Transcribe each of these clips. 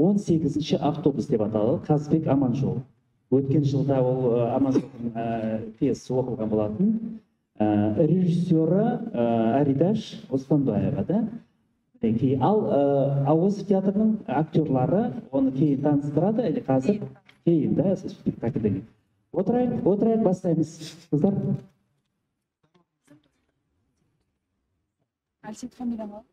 18-ші автобус деп аталады. Қазыбек Аманжол. Өткен жылда ол Аманжолдың пьесасы оқылған болатын. Режиссері Аридаш Оспанбаева да. Ал Ауызов театрының актерлары оны кейін таныстырады, или қазір кейін да спектакльден. Отырайық, отырайық, бастаймыз. Қыздар. Әлсет фамилияң?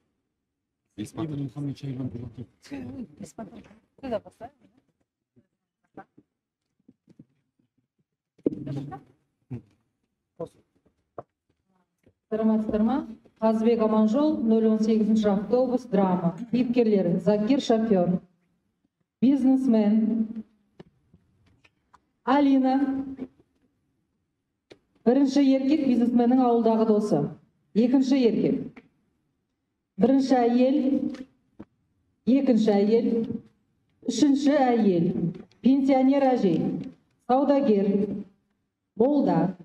Саламатсыздар ма? Қазыбек Аманжол, 018-ші автобус, драма. Кейіпкерлері: Закир шофер, бизнесмен, Алина, бірінші еркек, бизнесменнің ауылдағы досы, екінші еркек, бірінші әйел, екінші әйел, үшінші әйел, пенсионер әжей, саудагер, молда,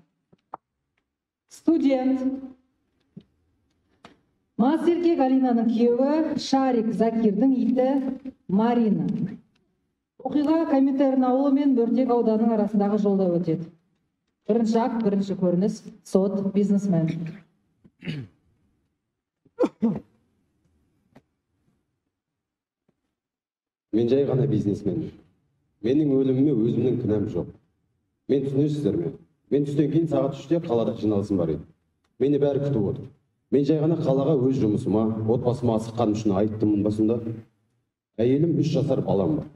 студент, мас еркек Алинаның күйеуі, Шарик Закирдің иті Марина. Оқиға Коминтерн ауылы мен Бөртек ауданының арасындағы жолда өтеді. Бірінші акт, бірінші көрініс, сот, бизнесмен. Мен жай ғана бизнесменмін. Менің өліміме өзімнің кінәм жоқ. Мен түсінесіздер ме? Мен түстен кейін сағат 3-те қалада жиналысым бар еді. Мені бәрі күтіп отыр. Мен жай ғана қалаға өз жұмысыма, отбасыма асыққаным үшін айыптымын ба сонда? Әйелім 3 жасар балам бар.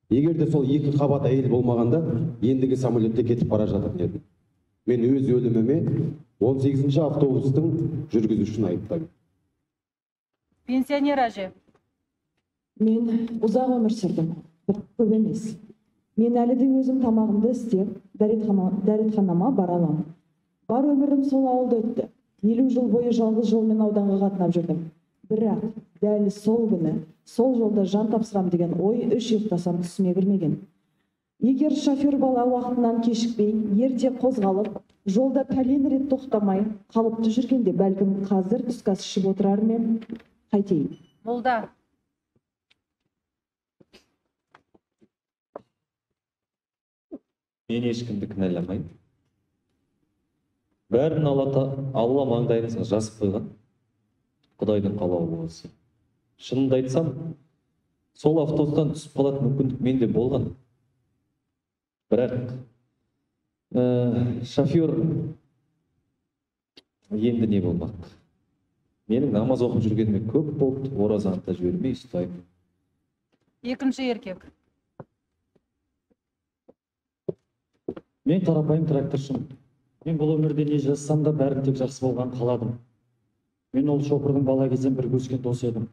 Егер де сол екі қабат әйел болмағанда, ендігі самолетте кетіп бара жататын едім. Мен өз өліміме 18-ші автобустың жүргізушісін айыптаймын. Пенсионер әже. Мен ұзақ өмір сүрдім, бірақ көп емес. Мен әлі де өзім тамағымды істеп, дәретханама бара аламын. Бар өмірім сол ауылда өтті. 50 жыл бойы жалғыз жолмен ауданға қатынап жүрдім. Бірақ дәл сол күні, сол жолда жан тапсырам деген ой үш ұйықтасам түсіме кірмеген. Егер шофер бала уақытынан кешікпей, ерте қозғалып, жолда пәлен рет тоқтамай, қалыпты жүргенде, бәлкім қазір түскі ас ішіп отырар мен, қайтейін. Молда. Мен ешкімді кінәламаймын. Бәрін Алла маңдайымызға жазып қойған. Құдайдың қалауы осы. Шынымды айтсам, сол автобустан түсіп қалатын мүмкіндік менде болған. Бірақ шофер енді не болмақ? Менің намаз оқып жүргеніме көп болды, оразаны да жібермей ұстаймын. Екінші еркек. Мен қарапайым тракторшымын. Мен бұл өмірде не жазсам да бәрін тек жақсы болған қаладым. Мен ол шопырдың бала кезден бірге өскен досы едім.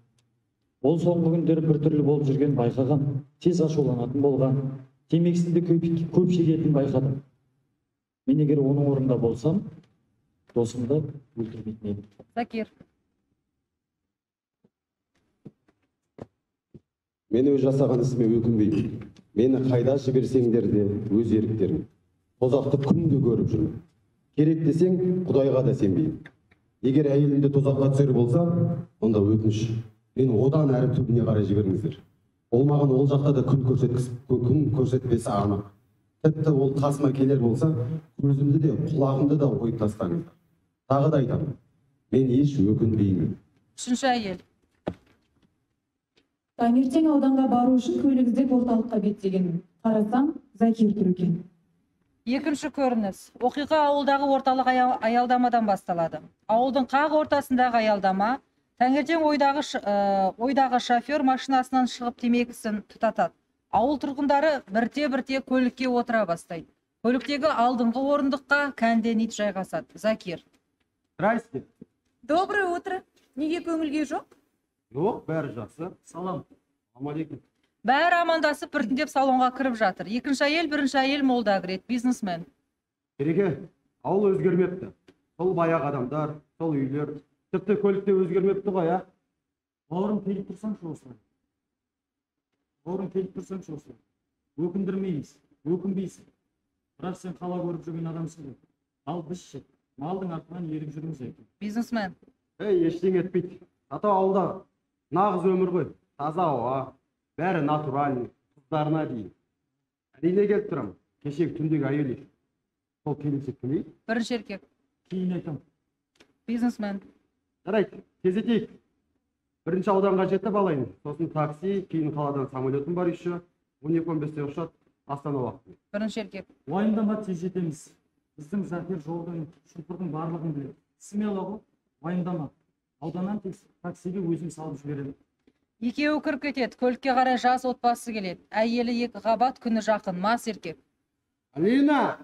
Ол соңғы күндері біртүрлі болып жүрген байқаған, тез ашуланатын болған, темекісін де көп шегетінін байқадым. Мен егер оның орнында болсам, досымды өлтірмейтін едім. Закир. Мен өз жасаған ісіме өкінбеймін. Мені қайда жіберсеңдер де өз еріктерім. Тозақты күнде көріп жүрмін. Керек десең, Құдайға да сенбеймін. Егер әйелімді тозаққа түсер болса, онда өтініш. Мен одан әрі түбіне қарай жіберіңіздер. Ол маған ол жақта да күн көрсетпесі анық. Тіпті ол қасыма келер болса, көзімді де, құлағымды да ойып тастаңыздар. Тағы да айтамын, мен еш өкінбеймін. Үшінші әйел. Таңертең ауданға бару үшін көлік іздеп орталыққа беттегенмін. Қарасам, Закир тұр екен. Екінші көрініс. Оқиға ауылдағы орталық аялдамадан басталады. Ауылдың қақ ортасындағы аялдама. Таңертең ойдағы шофер машинасынан шығып темекісін тұтатады. Ауыл тұрғындары бірте-бірте көлікке отыра бастайды. Көліктегі алдыңғы орындыққа кәнден ит жайғасады. Закир. Здрасте. Доброе утро. Неге көңіл күй жоқ? Жоқ, бәрі жақсы. Салам. Алейкум. Бәрі амандасып біртіндеп салонға кіріп жатыр. Екінші әйел, бірінші әйел молда кіреді, бизнесмен. Ереке, ауыл өзгермепті. Сол баяғы адамдар, сол үйлер, тіпті көлік те өзгермепті ғой, а? Бауырым келіп тұрсаңшы осылай. Бауырым келіп тұрсаңшы осылай. Өкіндірмейміз, өкінбейсің. Бірақ сен қала көріп жүрген адамсың ғой. Ал біз ше, малдың артынан еріп жүрміз әйтеуір. Бизнесмен. Ей, ештеңе етпейді. Ата ауылда нағыз өмір ғой. Таза ауа, Бәрі натуральный, қыздарына дейін. Әрине келіп тұрамын. Кешегі түндегі әйел. Сол келіншек кім ей? Бірінші еркек. Кейін айтам. Бизнесмен. Жарайды, тездетейік. Бірінші ауданға жетіп алайын. Сосын такси, кейін қаладан самолетім бар еще. 12:15-те ұшады, Астана уақытымен. Бірінші еркек. Уайымдама, тез жетеміз. Біздің Закир жолдың, шопырдың барлығын біледі. Смело ғой, уайымдама. Ауданнан таксиге өзім салып жіберемін. Екеуі кіріп кетеді. Көлікке қарай жас отбасы келеді. Әйелі екі қабат, күні жақын, мас еркек. Алина,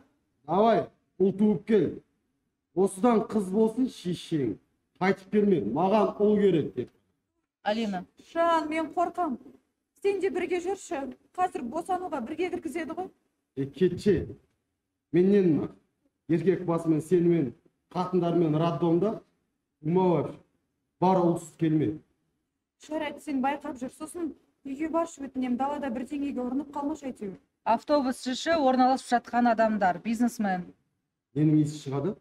давай, ұл туып кел. Осыдан қыз болсын шешең. Қайтып келме, маған ұл керек деп. Алина. Жан, мен қорқам. Сен де бірге жүрші. Қазір босануға бірге кіргізеді ғой. Кетші. Менен еркек басымен, сенімен, қатындармен роддомда ума вообще. Бар, ұлсыз келме. Жарайды, сен байқап жүр. Сосын үйге баршы, өтінем, далада бірдеңеге ұрынып қалмашы әйтеуір. Автобус іші, орналасып жатқан адамдар. Бизнесмен. Ненің иісі шығады?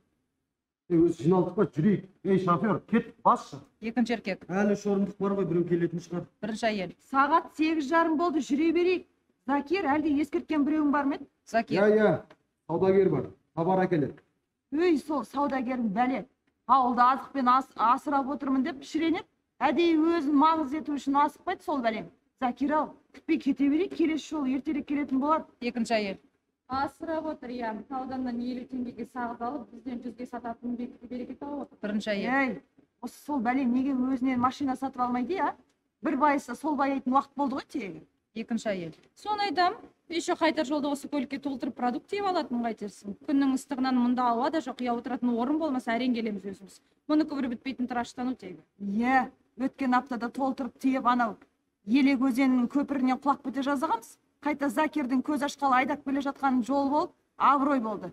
Өзі жиналдық па, жүрейік. Ей, шофер, кет, басшы. Екінші еркек. Әлі үш орындық бар ғой, біреу келетін шығар. Бірінші әйел. Сағат 8:30 болды, жүре берейік. Закир, әлде ескерткен біреуің бар ма еді? Закир. Иә, саудагер бар. Хабар әкеледі. Өй, сол саудагерің бәле. Ауылда азықпен асырап отырмын деп шіреніп, әдейі өзін маңыз ету үшін асықпайды сол бәлең. Закир ау, күтпей кете берейік, келесі жолы ертерек келетін болады. Екінші әйел. Асырап отыр, иә. Ауданнан 50 теңгеге сағыз алып, бізден 100-ге сататын береке тауып отыр. Бірінші әйел. Ей, осы сол бәлең неге өзінен машина сатып алмайды, а? Бір байыса сол байайтын уақыт болды ғой тегі. Екінші әйел. Соны айтам, еще қайтар жолда осы көлікке толтырып продукт тиеп алатын қайтерсің. Күннің ыстығынан мұнда ауа да жоқ, я отыратын орын болмаса әрең келеміз өзіміз. Мұныкі бір бітпейтін тыраштану тегі. Иә, өткен аптада толтырып тиеп анау Елек өзенінің көпірінен құлап кете жаздағанбыз. Қайта Закирдің көз ашқалы айдап келе жатқан жол болып, абырой болды.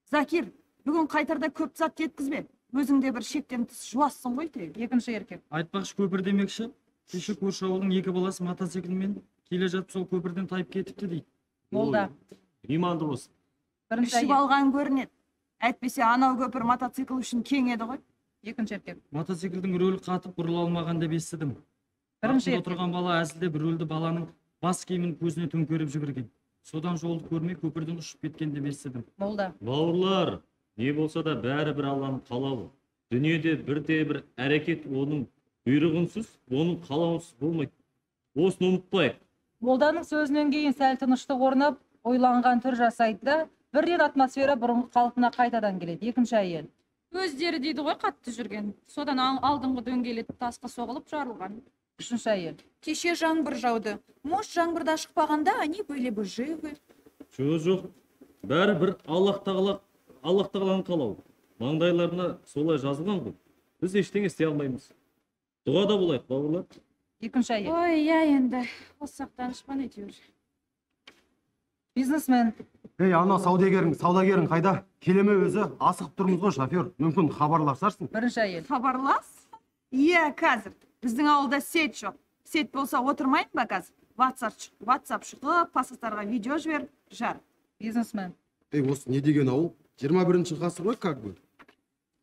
Закир, бүгін қайтарда көп зат жеткізбе. Өзің де бір шектен тыс жуассың ғой тегі. Екінші еркек. Айтпақшы көпір демекші, кеше көрші ауылдың екі баласы мотоциклмен келе жатып сол көпірден тайып кетіпті дейді. Молда. Иманды болсын. Бірінші Ішіп әйел. алған көрінеді. Әйтпесе анау көпір мотоцикл үшін кең еді ғой. Екінші еркек. Мотоциклдің рөлі қатып бұрыла алмаған деп естідім. Бірінші Артында еркек. отырған бала әзілдеп рөлді баланың бас киімін көзіне төңкеріп жіберген. Содан жолды көрмей көпірден ұшып кеткен деп естідім. Молда. Бауырлар, не болса да бәрі бір Алланың қалауы. Дүниеде бірде бір әрекет оның бұйрығынсыз, оның қалауынсыз болмайды. Осыны ұмытпайық. Молданың сөзінен кейін сәл тыныштық орнап, ойланған түр жасайды да, бірден атмосфера бұрынғы қалпына қайтадан келеді. Екінші әйел. Өздері дейді ғой қатты жүрген. Содан алдыңғы дөңгелетіп тасқа соғылып жарылған. Үшінші әйел. Кеше жаңбыр жауды. Может, жаңбырда шықпағанда они были бы живы. Жоқ, бәрі бір Аллах тағаланың қалауы. Маңдайларына солай жазылған ғой. Біз ештеңе істей алмаймыз. Дұғада болайық, бауырлар. Екінші әйел. Ой, иә енді. Осы данышпан әйтеуір. Бизнесмен. Ей, ана саудагерің қайда? Келеме өзі, асығып тұрмыз ғой, шофер. Мүмкін хабарласарсың. Бірінші әйел. Хабарлас? Иә, қазір. Біздің ауылда сеть жоқ. Сеть болса отырмайын ба қазір? WhatsApp шығып, пасыстарға видео жіберіп, жар. Бизнесмен. Ей, осы не деген ауыл? 21-ші ғасыр ғой, как бы.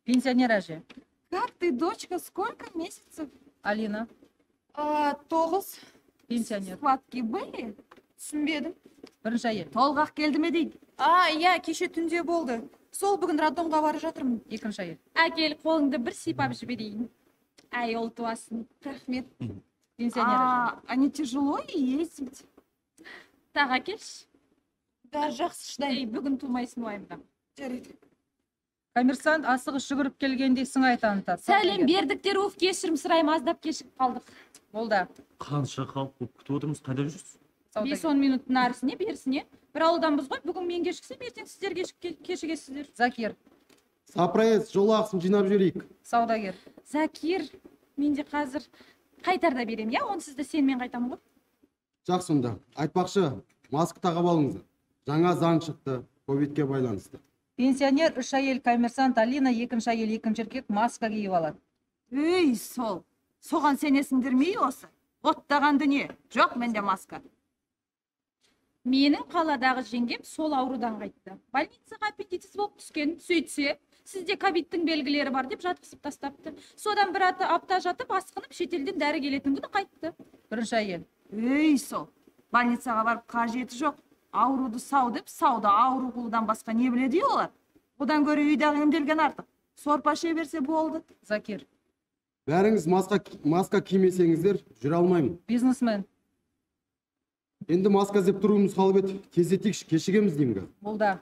Пенсионер әже. Как ты, дочка, сколько месяцев? Алина. 9. Пенсионер. Схватки были? Түсінбедім. Бірінші әйел. Толғақ келді ме дейді? Иә, кеше түнде болды. Сол бүгін роддомға бара жатырмын. Екінші әйел. Әкел, қолыңды бір сипап жіберейін. Әй, ол туасын. Рахмет. Пенсионер әже. А не тяжело ездить? Тағы әкелші. Да, жақсы шыдаймын. Ей, бүгін тумайсың уайымдама. Жарайды. Коммерсант асығыс жүгіріп келгендей сыңай танытады. Сәлем бердіктер, уф, кешірім сұраймын, аздап кешігіп қалдық. Молда. Қанша халық болып күтіп отырмыз, қайда жүрсіз? 5-10 минуттың арысіне, берісіне. Бір ауылданбыз ғой, бүгін мен кешіксем, ертең сіздер кешігесіздер. Закир. Сапрайыз, жол ақысын жинап жіберейік. Саудагер. Закир, мен де қазір қайтарда берем, иә? Онсыз да сенімен қайтамын ғой. Жақсы онда. Айтпақшы, маска тағып алыңыздар. Жаңа заң шықты, ковидке байланысты. Пенсионер, үш әйел, коммерсант Алина, екінші әйел, екінші еркек маска киіп алады. Өй, сол. Соған сенесіңдер ме осы? Оттаған дүние. Жоқ менде маска. Менің қаладағы жеңгем сол аурудан қайтты. Больницаға аппендицит болып түскен. Сөйтсе, сізде ковидтің белгілері бар деп жатқызып тастапты. Содан бір апта жатып, асқынып шетелден дәрі келетін күні қайтты. Бірінші әйел. Ей, сол. Больницаға барып қажеті жоқ. Ауруды сау деп, сауды ауру қылудан басқа не біледі олар? Одан гөрі үйдағы емделген артық. Сорпа іше берсе болды. Закир. Бәріңіз маска кимесеңіздер, жүре алмаймын. Бизнесмен. Енді маска іздеп тұруымыз қалып еді. Тездетейікші, кешігеміз деймін қазір. Молда.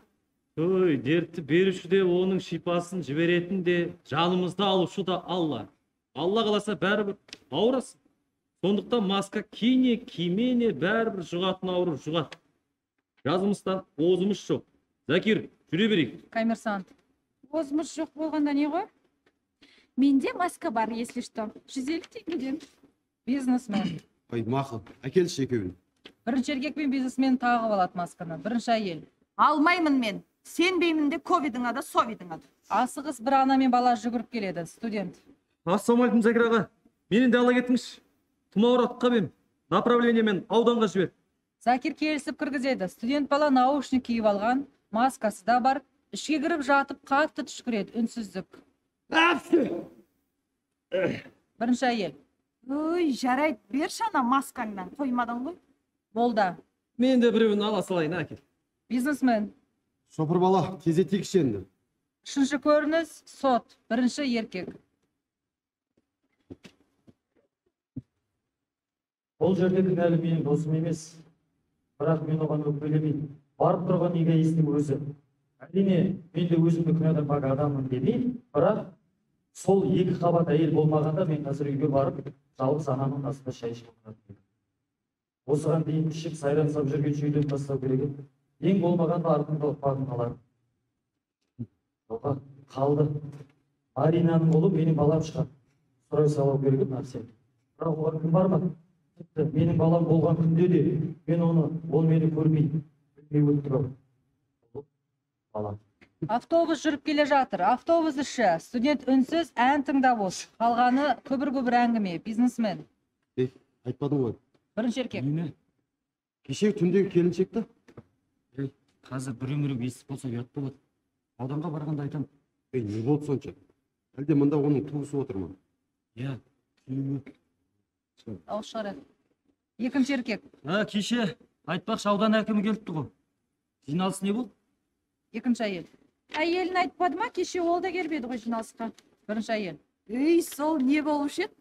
Ой, дертті беруші де, оның шипасын жіберетін де, жанымызды алушы да Алла. Алла қаласа бәрібір ауырасың. Сондықтан маска кине, кимене, бәрібір жұғатын ауру жұғады. Жазымыздан озымыз жоқ. Закир, жүре берейік. Коммерсант. Озымыз жоқ болғанда не ғой? Менде маска бар, если что. 150 теңгеден. Бизнесмен. Ай, мақұл, әкелші екеуін. Бірінші еркек пен бизнесмен тағып алады масканы. Бірінші әйел. Алмаймын мен. Сенбеймін де ковидыңа да, совидыңа да. Асығыс бір ана мен бала жүгіріп келеді. Студент. Ассалаумағалейкум, Закир аға. Мені де ала кетіңізші. Тұмау ауырып ем. Направлениемен ауданға жібер. Закир келісіп кіргізеді. Студент бала наушник киіп алған, маскасы да бар. Ішке кіріп жатып қатты түшкіреді. Үнсіздік. Бірінші әйел. Ой, жарайды, берші ана маскаңнан, қоймадың ғой. Молда. Мен де біреуін ала салайын, әкел. Бизнесмен. Шопыр бала, тездетейікші енді. Үшінші көрініс, сот. Бірінші еркек. Бұл жерде кінәлі менің досым емес. Бірақ мен оған өкпелемеймін. Барып тұрған эгоисттің өзі. Әрине, мен де өзімді күнәдан пәк адаммын демеймін, бірақ сол екі қабат әйел болмағанда мен қазір үйге барып жалғыз анамның қасында шай ішіп отыратын едім. Осыған дейін ішіп сайран сап жүрген шүйден тастау керек еді. Ең болмағанда артымда ұрпағым қалар. Жоға, қалды. Маринаның ұлы менің балам шығар. Сұрай салу керек еді нәрсе. Бірақ оған кім бармады? Тіпті менің балам болған күнде де мен оны, ол мені көрмей, білмей өтті ау. Бала. Автобус жүріп келе жатыр. Автобус іші. Студент үнсіз ән тыңдап отыр. Қалғаны күбір-күбір әңгіме. Бизнесмен. Ей, айтпадың ғой. Бірінші еркек. Нені? Кеше түндегі келіншекті? Ей, қазір біреу-міреу естіп болса ұят болады. Ауданға барғанда айтам. Ей, не болды сонша? Әлде мында оның туысы отыр ма? Иә, күйеуі. Дауыс шығарады. Екінші еркек. Кеше айтпақшы аудан әкімі келіпті ғой. Жиналыс не болды? Екінші әйел. Әйелін айтпады ма? Кеше ол да келмеді ғой жиналысқа. Бірінші әйел. Ей, сол не болушы еді?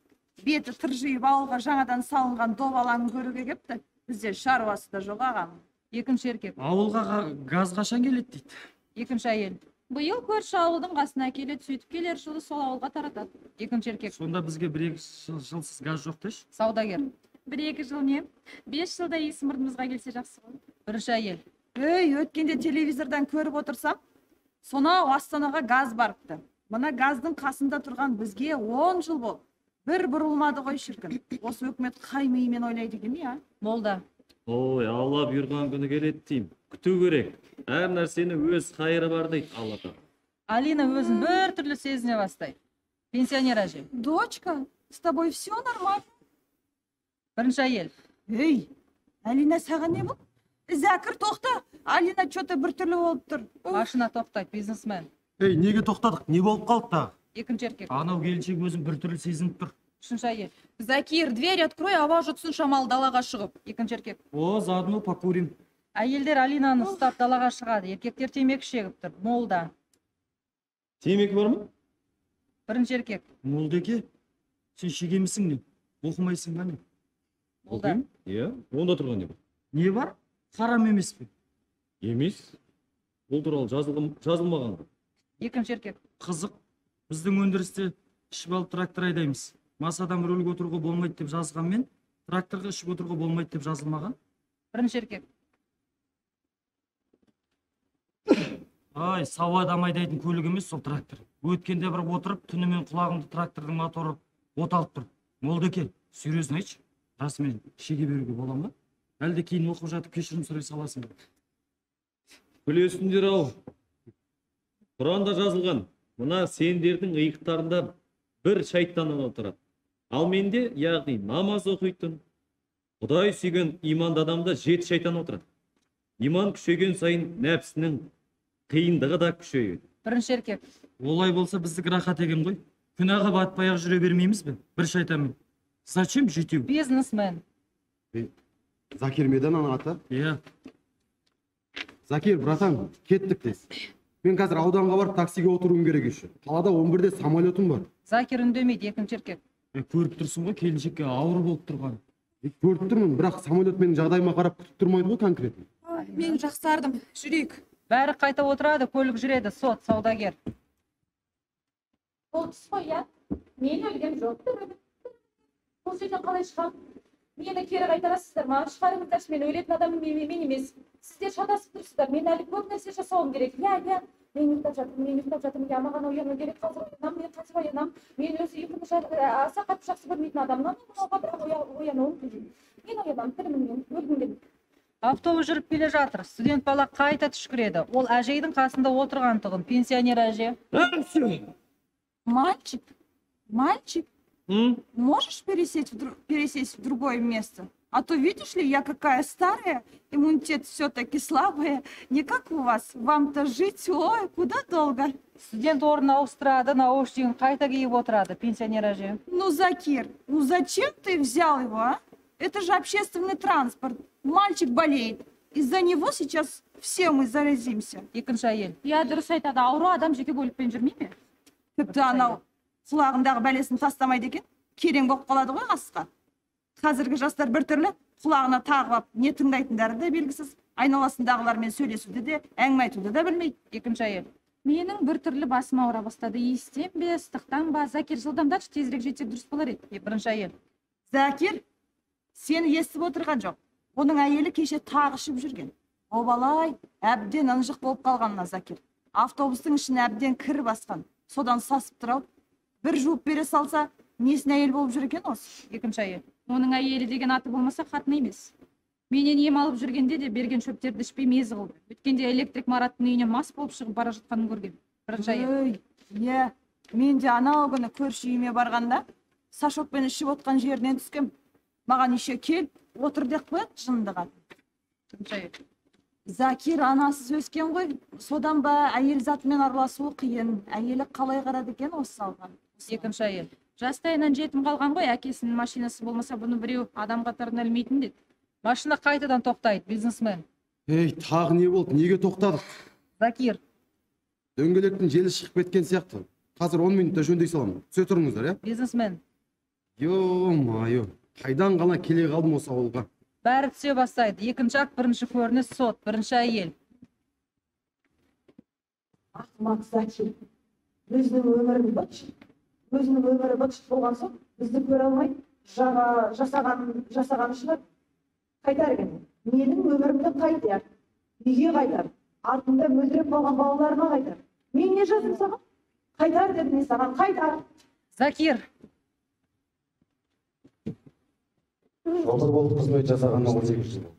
Беті тыржиып ауылға жаңадан салынған доп алаңын көруге кепті. Бізде шаруасы да жоқ ағаның. Екінші еркек. Ауылға газ қашан келеді дейді. Екінші әйел. Биыл көрші ауылдың қасына келеді, сөйтіп келер жылы сол ауылға таратады. Екінші еркек. Сонда бізге 1-2 жылсыз газ жоқ деші. Саудагер. 1-2 жыл не? 5 жылда иісі мұрнымызға келсе жақсы ғой. Бірінші әйел. Ей, өткенде телевизордан көріп отырсам, сонау Астанаға газ барыпты. Мына газдың қасында тұрған бізге 10 жыл болды. Бір бұрылмады ғой шіркін. Осы өкімет қай миымен ойлайды екен, иә? Молда. Ой, Алла бұйырған күні келеді деймін. Күту керек. Әр нәрсені өз қайыры бар дейді Алла тағала. Алина өзін бір түрлі сезіне бастайды. Пенсионер әже. Дочка, с тобой все нормально? Бірінші әйел. Ей, Алина саған не болды? Зәкір тоқта. Алина что-то бір түрлі болып тұр. Машина тоқтайды, бизнесмен. Ей, неге тоқтадық? Не болып қалды тағы? Екінші еркек. Анау келіншек өзін бір түрлі сезініп тұр. Үшінші әйел. Закир, дверь открой, ауа жұтсын шамалы далаға шығып. Екінші еркек. О, заодно покурим. Әйелдер Алинаны ұстап далаға шығады. Еркектер темекі шегіп тұр. Молда. Темекі бар ма? Бірінші еркек. Молдеке, сен шегемісің не? Оқымайсың ба не? Молда. Иә, онда тұрған не бар? Не бар? Харам емес пе? Емес. Бұл туралы жазылмаған ғой. Екінші еркек. Қызық. Біздің өндірісте ішіп алып трактор айдаймыз. Мас адам рөлге отыруға болмайды деп жазғанмен, тракторға ішіп отыруға болмайды деп жазылмаған. Бірінші еркек. Ай, сау адам айдайтын көлік емес сол трактор. Өткенде бір отырып, түнімен құлағымды трактордың моторы от алып тұр. Молдеке, серьезно айтшы, расымен шеге беруге бола ма? Әлде кейін оқып жатып кешірім сұрай саласың ба? Күлесіңдер ау. Құранда жазылған, мына сендердің иықтарында бір шайтаннан отырады. Ал менде, яғни намаз оқитын, Құдай сүйген иманды адамда 7 шайтан отырады. Иман күшейген сайын нәпсінің қиындығы да күшейеді. Бірінші еркек. Олай болса біздікі рахат екен ғой. Күнәға батпай-ақ жүре бермейміз бе? Бір шайтанмен. Зачем жетеу? Бизнесмен. Закир ме еді ананың аты? Иә. Закир, братан, кеттік тез. Мен қазір ауданға барып таксиге отыруым керек еще. Қалада 11-де самолетім бар. Закир үндемейді, екінші еркек. Көріп тұрсың ғой, келіншекке ауыр болып тұрған. Көріп тұрмын, бірақ самолет менің жағдайыма қарап күтіп тұрмайды ғой конкретно. Мен жақсардым, жүрейік. Бәрі қайта отырады, көлік жүреді, сот, саудагер. Ол түс қой, иә? Мен өлгем жоқ. Бұл жерден қалай шығам? Мені кері қайтарасыздар ма? Шығарыңыздаршы, мен өлетін адамым мен емес. Сіздер шатасып тұрсыздар, мен әлі көп нәрсе жасауым керек. Иә, иә, мен ұйықтап жатырмын, мен ұйықтап жатырмын. Иә, маған ояну керек, қазір оянамын, мен қазір оянамын. Мен өзі ұйқыны аса қатты жақсы көрмейтін адаммын, мынауға бірақ оянуым қиын. Мен оянамын, тірімін мен, өлгім келмейді. Автобус жүріп келе жатыр. Студент бала қайта түшкіреді. Ол әжейдің қасында отырған тұғын, пенсионер әже. Мальчик, мальчик, можешь пересесть в другое место? А то, видишь ли, я какая старая, иммунитет все-таки слабый, не как у вас. Вам-то жить, ой, куда долго. Студент орнын ауыстырады, наушнигін қайта киіп отырады, пенсионер әже. Ну, Закир, ну зачем ты взял его, а? Это же общественный транспорт. Мальчик болеет. Из-за него сейчас все мы заразимся. Екінші әйел. Иә, дұрыс айтады, ауру адам жеке көлікпен жүрмей ме? Тіпті анау құлағындағы бәлесін тастамайды екен, керең болып қалады ғой қасқа. Қазіргі жастар біртүрлі, құлағына тағып алып, не тыңдайтындары да белгісіз, айналасындағылармен сөйлесуді де, әңгіме айтуды да білмейді. Екінші әйел. Менің біртүрлі басым ауыра бастады. Иістен бе, ыстықтан ба? Закир, жылдамдатшы, тезірек жетсек дұрыс болар еді. Бірінші әйел. Закир, сені естіп отырған жоқ. Оның әйелі кеше тағы ішіп жүрген. Обалай, әбден ынжық болып қалған мына Закир. Автобустың ішін әбден кір басқан. Содан сасып тұр-ау. Бір жуып бере салса, несіне әйел болып жүр екен осы? Екінші әйел. Оның әйелі деген аты болмаса қатыны емес. Менен ем алып жүргенде де берген шөптерді ішпей мезі қылды. Өткенде электрик Мараттың үйінен мас болып шығып бара жатқанын көргем. Бірінші әйел. Иә, мен де анау күні көрші үйіме барғанда Сашокпен ішіп отқан жерінен түскем. Маған еще кел, отыр деп қояды жынды қатын. Бірінші әйел. Закир анасыз өскен ғой, содан ба әйел затымен араласуы қиын. Әйелі қалай қарады екен осы салған? Екінші әйел. Жастайынан жетім қалған ғой, әкесінің машинасы болмаса бұны біреу адам қатарына ілмейтін деді. Машина қайтадан тоқтайды, бизнесмен. Ей, тағы не болды, неге тоқтадық? Закир. Дөңгелектің желі шығып кеткен сияқты. Қазір 10 минутта жөндей саламын. Түсе тұрыңыздар, иә? Бизнесмен. Ё-моё, қайдан ғана келе қалдым осы ауылға. Бәрі түсе бастайды. Екінші акт, бірінші көрініс, сот, бірінші әйел. Ақымақ Закир. Өзінің өмірін быт-шыт. Өзінің өмірі быт-шыт болған соң, бізді көре алмай, жасағаны шығар. Қайтар екен. Менің өмірімді қайтар. Үйге қайтар. Артында мөлдіреп қалған балаларыма қайтар. Мен не жаздым саған? Қайтар дедім мен саған, қайтар. Закир. Шопыр болып қызмет жасағанына 12 жыл болды.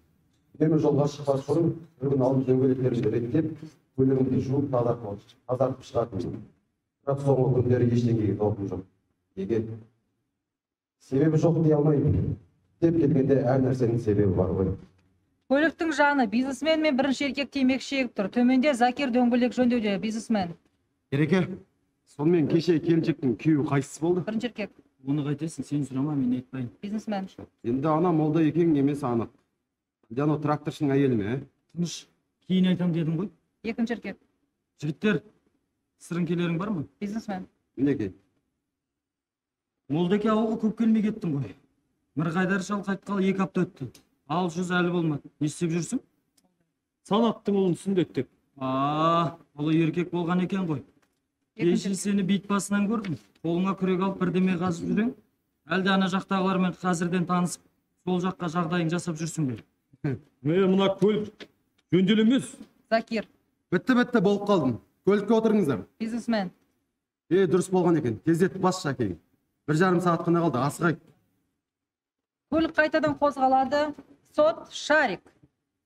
Үнемі жолға шықпас бұрын бір күн алып дөңгелектерімді реттеп, көлігімді жуып тазартып шығатынмын. Бірақ соңғы күндері ештеңеге зауқым жоқ. Неге? Себебі жоқ дей алмаймын. Деп келгенде әр нәрсенің себебі бар ғой. Көліктің жаны, бизнесмен мен бірінші еркек темекі шегіп тұр. Төменде Закир дөңгелек жөндеуде, бизнесмен. Ереке, сонымен кеше келіншектің күйеуі қайсысы болды? Бірінші еркек. Оны қайтесің, сен сұрама, мен айтпайын. Бизнесмен. Енді ана молда екең емес анық. Әлде анау тракторшының әйелі ме? Тыныш, кейін айтам дедім ғой. Екінші еркек. Жігіттер, сырыңкелерің бар ма? Бизнесмен. Мінекей. Молдаке ауылға көп келмей кеттің ғой. Мірқайдар шал қайтқалы 2 апта өтті. Ал жүз әлі болмады. Не істеп жүрсің? Санаттың ұлын сүндеттеп. А, ұлы еркек болған екен ғой. Кеше сені бит басынан көрдім. Қолыңа күрек алып бірдеме қазып жүрең. Әлде ана жақтағылармен қазірден танысып, сол жаққа жағдайын жасап жүрсің бе? Мына көлік жөнделемес. Закир. Бітті, болып қалдым. Көлікке отырыңыздар. Бизнесмен. Дұрыс болған екен. Тездетіп басшы әкең. 1,5 сағат қана қалды, асығайық. Көлік қайтадан қозғалады. Сот, Шарик.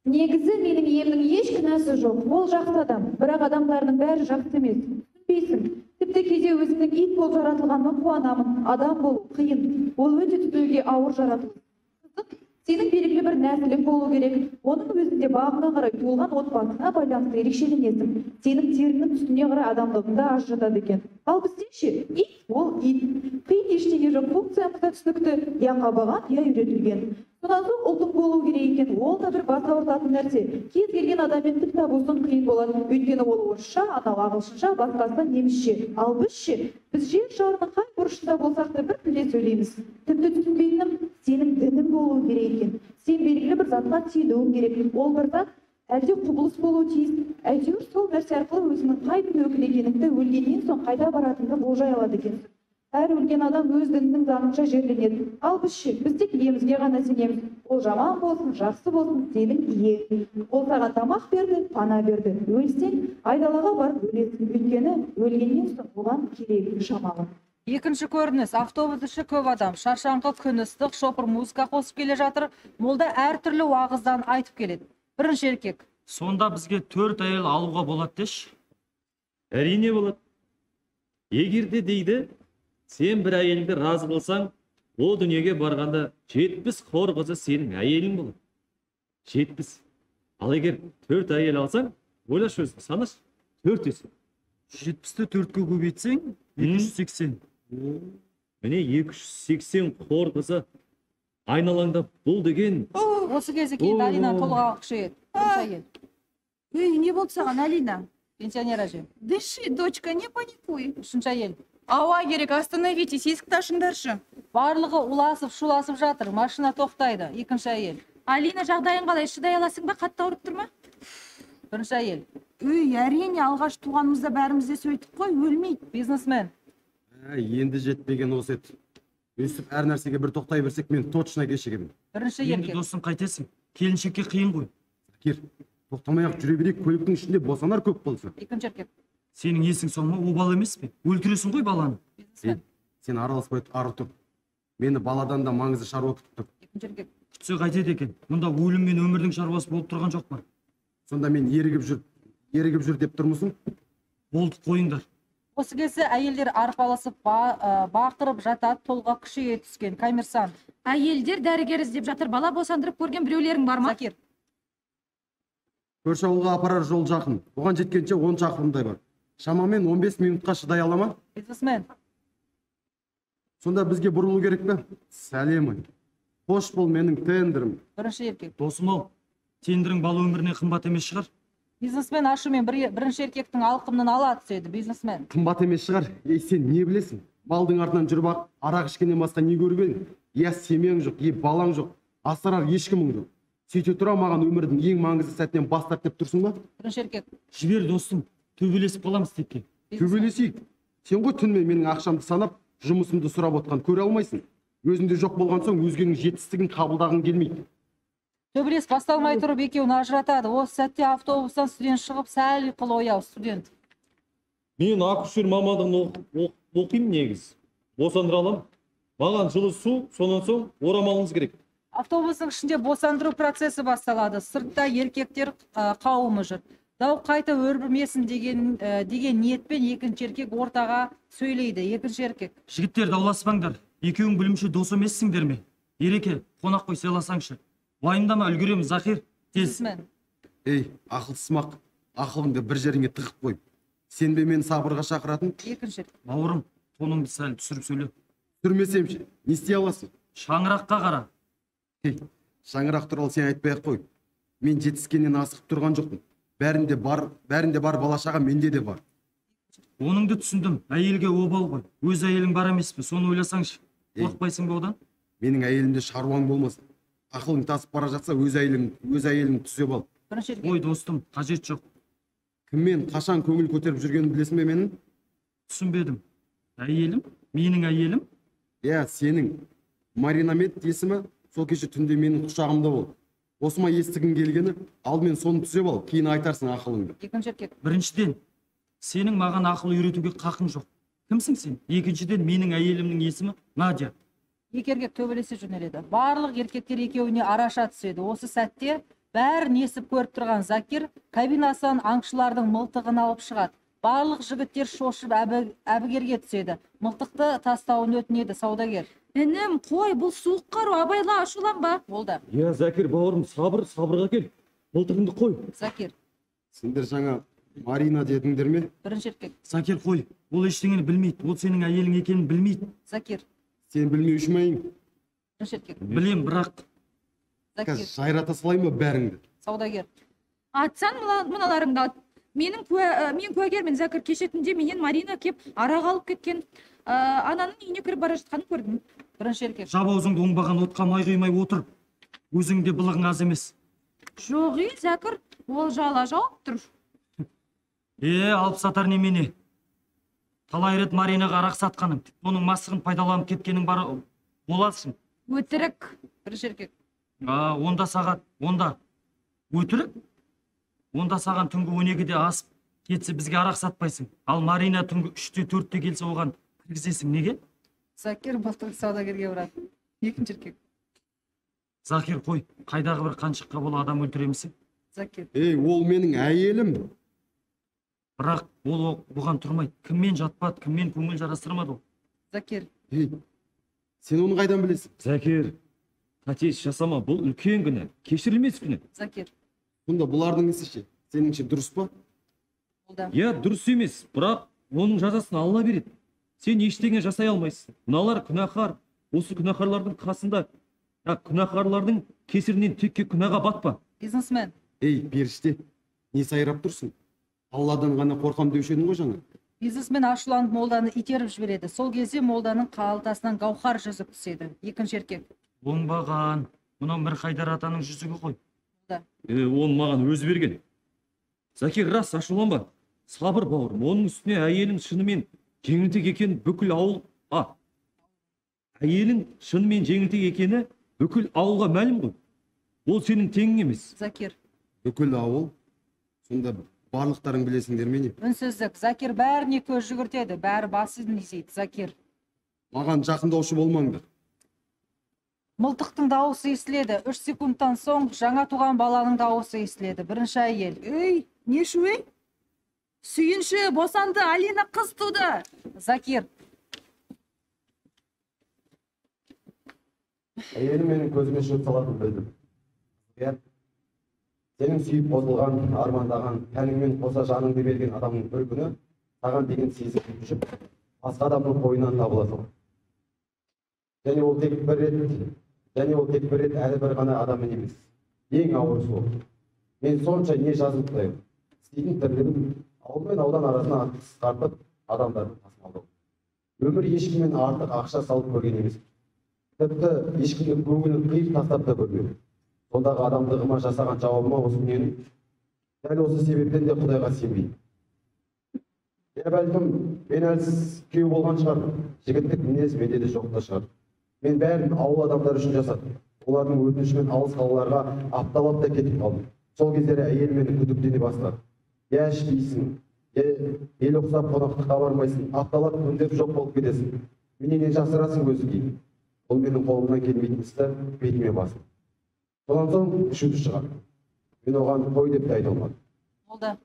Негізі менің иемнің еш кінәсі жоқ. Ол жақсы адам, бірақ адамдардың бәрі жақсы емес. Түсінбейсің. Тіпті кейде өзімнің ит болып жаратылғаныма қуанамын. Адам болу қиын. Ол өте түсінуге ауыр жаратылыс. Қызық, сенің белгілі бір нәсілің болу керек. Оның өзінде бағына қарай туылған отбасына байланысты ерекшеленесің. Сенің терінің түсіне қарай адамдығыңды ажыратады екен. Ал бізде ше, ит ол ит. Қиын ештеңе жоқ, функциямыз да түсінікті. Я қабаған, я үйретілген. Содан соң ұлтың болу керек екен, ол да бір бас ауыртатын нәрсе. Кез келген адаммен тіл табысу қиын болады. Өйткені ол орысша, анау ағылшынша, басқасы немісше. Ал біз ше, біз жер шарының қай бұрышында болсақ та бір тілде сөйлейміз. Тіпті түсінбейтінім, сенің дінің болуы керек екен. Сен белгілі бір затқа сенуің керек. Ол бір зат әлде құбылыс болуы тиіс. Әйтеуір сол нәрсе арқылы өзіңнің қай дін өкілі екеніңді, өлгеннен соң қайда баратыныңды болжай алады екенсің. Әр өлген адам өз дінінің заңынша жерленеді. Ал біз ше, біз тек иемізге ғана сенеміз. Ол жаман болсын, жақсы болсын, сенің иең. Ол саған тамақ берді, пана берді. Өлсең, айдалаға барып өлесің. Өйткені өлгеннен соң оған керегі шамалы. Екінші көрініс. Автобус іші көп адам. Шаршаңқы, күн ыстық, шопыр музыка қосып келе жатыр. Молда әртүрлі уағыздан айтып келеді. Бірінші еркек. Сонда бізге 4 әйел алуға болады деші? Әрине болады. Егер де дейді, сен бір әйеліңді разы қылсаң, о дүниеге барғанда 70 хор қызы сенің әйелің болады. 70. Ал егер 4 әйел алсаң, ойлашы өзің, санашы, 4 есе. 70-ті 4-ке көбейтсең, 280. Міне 280 хор қызы айналаңда бұл деген. Осы кезде кейін Алина толғағы күшейеді. Бірінші әйел. Ей, не болды саған, Алина? Пенсионер әже. Дыши, дочка, не паникуй. Үшінші әйел. Ауа керек, остановитесь, есікті ашыңдаршы. Барлығы уласып, шуласып жатыр, машина тоқтайды. Екінші әйел. Алина, жағдайың қалай, шыдай аласың ба, қатты ауырып тұр ма? Бірінші әйел. Өй, әрине, алғаш туғанымызда бәріміз де сөйттік қой, өлмейді. Бизнесмен. Енді жетпеген осы еді. Өстіп әр нәрсеге бір тоқтай берсек, мен точно кешігемін. Бірінші еркек. Енді досым қайтесің, келіншекке қиын ғой. Закир, тоқтамай-ақ жүре берейік, көліктің ішінде босанар көп болса. Екінші еркек. Сенің есің сау ма, обал емес пе? Өлтіресің ғой баланы. Бизнесмен. Сен араласпай ары тұр. Мені баладан да маңызды шаруа күтіп тұр. Екінші еркек. Күтсе қайтеді екен. Мұнда өлім мен өмірдің шаруасы болып тұрған жоқ па? Сонда мен ерігіп жүр деп тұрмысың? Болды, қойыңдар. Осы кезде әйелдер арпалысып, бақырып жатады, толғақ күшейе түскен. Коммерсант. Әйелдер дәрігер іздеп жатыр, бала босандырып көрген біреулерің бар ма? Закир. Көрші ауылға апарар жол жақын. Оған жеткенше 10 шақырымдай бар. Шамамен 15 минутқа шыдай ала ма? Бизнесмен. Сонда бізге бұрылу керек пе? Сәлем. Қош бол менің тендерім. Бірінші еркек. Досым ау, тендерің бала өміріне қымбат емес шығар. Бизнесмен ашумен бірінші еркектің алқымынан ала түседі. Бизнесмен. Қымбат емес шығар. Ей, сен не білесің? Малдың артынан жүріп ақ, арақ ішкеннен басқа не көріп едің? Я семьяң жоқ, е балаң жоқ, асырар ешкімің жоқ. Сөйте тұра маған өмірдің ең маңызды сәтінен бас тарт деп тұрсың ба? Бірінші еркек. Жібер досым, төбелесіп қаламыз текке. Төбелесейік. Сен ғой түнімен менің ақшамды санап, жұмысымды сұрап отқан көре алмайсың. Өзіңде жоқ болған соң өзгенің жетістігін қабылдағың келмейді. Төбелес басталмай тұрып екеуін ажыратады. Осы сәтте автобустан студент шығып, сәл ұйқылы ояу студент. Мен акушер мамандығын оқимын негіз. Босандыра аламын. Маған жылы су, сонан соң орамалыңыз керек. Автобустың ішінде босандыру процесі басталады. Сыртта еркектер қауымы жүр. Дау қайта өрбімесін деген ниетпен екінші еркек ортаға сөйлейді. Екінші еркек. Жігіттер, дауласпаңдар. Екеуің білімші дос емессіңдер ме? Ереке, қонақ қой сыйласаңшы. Уайымдама, үлгереміз, Захир. Тез. Ей, ақылсымақ, ақылыңды бір жеріңе тығып қой. Сен бе мені сабырға шақыратын? Екінші. Бауырым, тоныңды сәл түсіріп сөйле. Түсірмесем ше, не істей аласың? Шаңыраққа қара. Ей, шаңырақ туралы сен айтпай-ақ қой. Мен жетіскеннен асығып тұрған жоқпын. Бәрінде бар бала шаға менде де бар. Оныңды түсіндім. Әйелге обал ғой. Өз әйелің бар емес пе? Соны ойласаңшы. Қорықпайсың ба одан? Менің әйелімде шаруаң болмасын. Ақылың тасып бара жатса, өз әйелің түзеп ал. Ой, достым, қажет жоқ. Кіммен қашан көңіл көтеріп жүргенін білесің бе менің? Түсінбедім. Әйелім? Менің әйелім? Иә, сенің. Марина Мет есімі сол кеше түнде менің құшағымда болды. Осы ма естігің келгені? Алдымен соны түзеп ал, кейін айтарсың ақылыңды. Екінші еркек. Біріншіден, сенің маған ақыл үйретуге қақың жоқ. Кімсің сен? Екіншіден, менің әйелімнің есімі Надя. Екі еркек төбелесе жөнеледі. Барлық еркектер екеуіне араша түседі. Осы сәтте бәрін есіп көріп тұрған Закир кабинасынан аңшылардың мылтығын алып шығады. Барлық жігіттер шошып әбігерге түседі. Мылтықты тастауын өтінеді саудагер. Інім, қой, бұл суық қару, абайла, ашуланба. Болды. Я, Закир, бауырым, сабыр, сабырға кел. Мылтығыңды қой. Закир. Сендер жаңа Марина дедіңдер ме? Бірінші еркек. Закир, қой. Ол ештеңені білмейді. Ол сенің әйелің екенін білмейді. Закир. Сен білмеуші ме ең? Бірінші еркек. Білем, бірақ Закир. Қазір жайрата салайын ба бәріңді? Саудагер. Атсаң мыналарыңды ат. Мен куәгермін, Зәкір, кеше түнде менен Марина кеп арақ алып кеткен, ананың үйіне кіріп бара жатқанын көрдім. Бірінші еркек. Жап аузыңды, оңбаған отқа май құймай отыр. Өзің де былығың аз емес. Жоқ, ей, Зәкір, ол жала жауып тұр. Алып сатар немене? Талай рет Маринаға арақ сатқаның, тіпті оның мастығын пайдаланып кеткенің бар боласың. Өтірік. Бірінші еркек. Онда сағат, онда өтірік? Онда саған түнгі 12-де асып кетсе бізге арақ сатпайсың. Ал Марина түнгі 3-те 4-те келсе оған кіргізесің. Неге? Закир мылтығын саудагерге ұрады. Екінші еркек. Закир, қой, қайдағы бір қаншыққа бола адам өлтіремісің? Закир. Ей, ол менің әйелім. Бірақ ол оған тұрмайды. Кіммен жатпады, кіммен көңіл жарастырмады ол. Закир. Ей, сен оны қайдан білесің? Закир, қатесі жасама, бұл үлкен күнә, кешірілмес күнә. Закир. Сонда бұлардың ісі ше, сеніңше дұрыс па? Иә, дұрыс емес, бірақ оның жазасын Алла береді. Сен ештеңе жасай алмайсың. Мыналар күнәһар, осы күнәһарлардың қасында, күнәһарлардың кесірінен текке күнәға батпа. Бизнесмен. Ей, періште, не сайрап тұрсың? Алладан ғана қорқам деуші едің ғой жаңа. Бизнесмен ашуланып молданы итеріп жібереді. Сол кезде молданың қалтасынан гауһар жүзік түседі. Екінші еркек. Оңбаған, мынау Мірқайдар атаның жүзігі ғой. Оны маған өзі берген. Закир, рас, ашуланба. Сабыр, бауырым. Оның үстіне әйелің шынымен жеңілтек екені бүкіл ауыл, әйелің шынымен жеңілтек екені бүкіл ауылға мәлім ғой. Ол сенің теңің емес. Закир. Бүкіл ауыл? Сонда барлықтарың білесіңдер ме не? Үнсіздік. Закир бәріне көз жүгіртеді, бәрі басын изейді. Закир. Маған жақындаушы болмаңдар. Мылтықтың дауысы естіледі. 3 секундтан соң жаңа туған баланың дауысы естіледі. Бірінші әйел. Ей, не шу ей? Сүйінші, босанды, Алина қыз туды. Закир. Әйелім менің көзіме шөп салатынын білдім. Сенің сүйіп қосылған, армандаған, тәніңмен қоса жаныңды берген адамның бір күні саған деген сезім өшіп, басқа адамның қойнынан табыла салады. Және ол тек бір рет, әрі бір ғана адаммен емес. Ең ауыры сол. Мен сонша не жазылып тұрайын. Істейтін тірлігім ауыл мен аудан арасына қысқартып, адамдарды тасымалдау. Өмір ешкімнен артық ақша салып көрген емес. Тіпті ешкімнің көңілін қиып тастап та көрмедім. Сондағы адамдығыма жасаған жауабыма осы дүниенің дәл осы себептен де Құдайға сенбеймін. Я бәлкім мен әлсіз күйеу болған шығар, жігіттік мінез менде де жоқ та шығар. Мен бәрін ауыл адамдары үшін жасадым. Олардың өтінішімен алыс қалаларға апталап та кетіп қалдым. Сол кездері әйел мені күдіктене бастады. Я ішпейсің, я ел ұқсап қонақтыққа бармайсың, апталап күндеп жоқ болып кетесің. Менен не жасырасың өзіңе? Бұл менің қолымнан келмейтін істі бетіме басты. Содан соң ішуді шығарды. Мен оған қой деп те айта алмадым. Болды.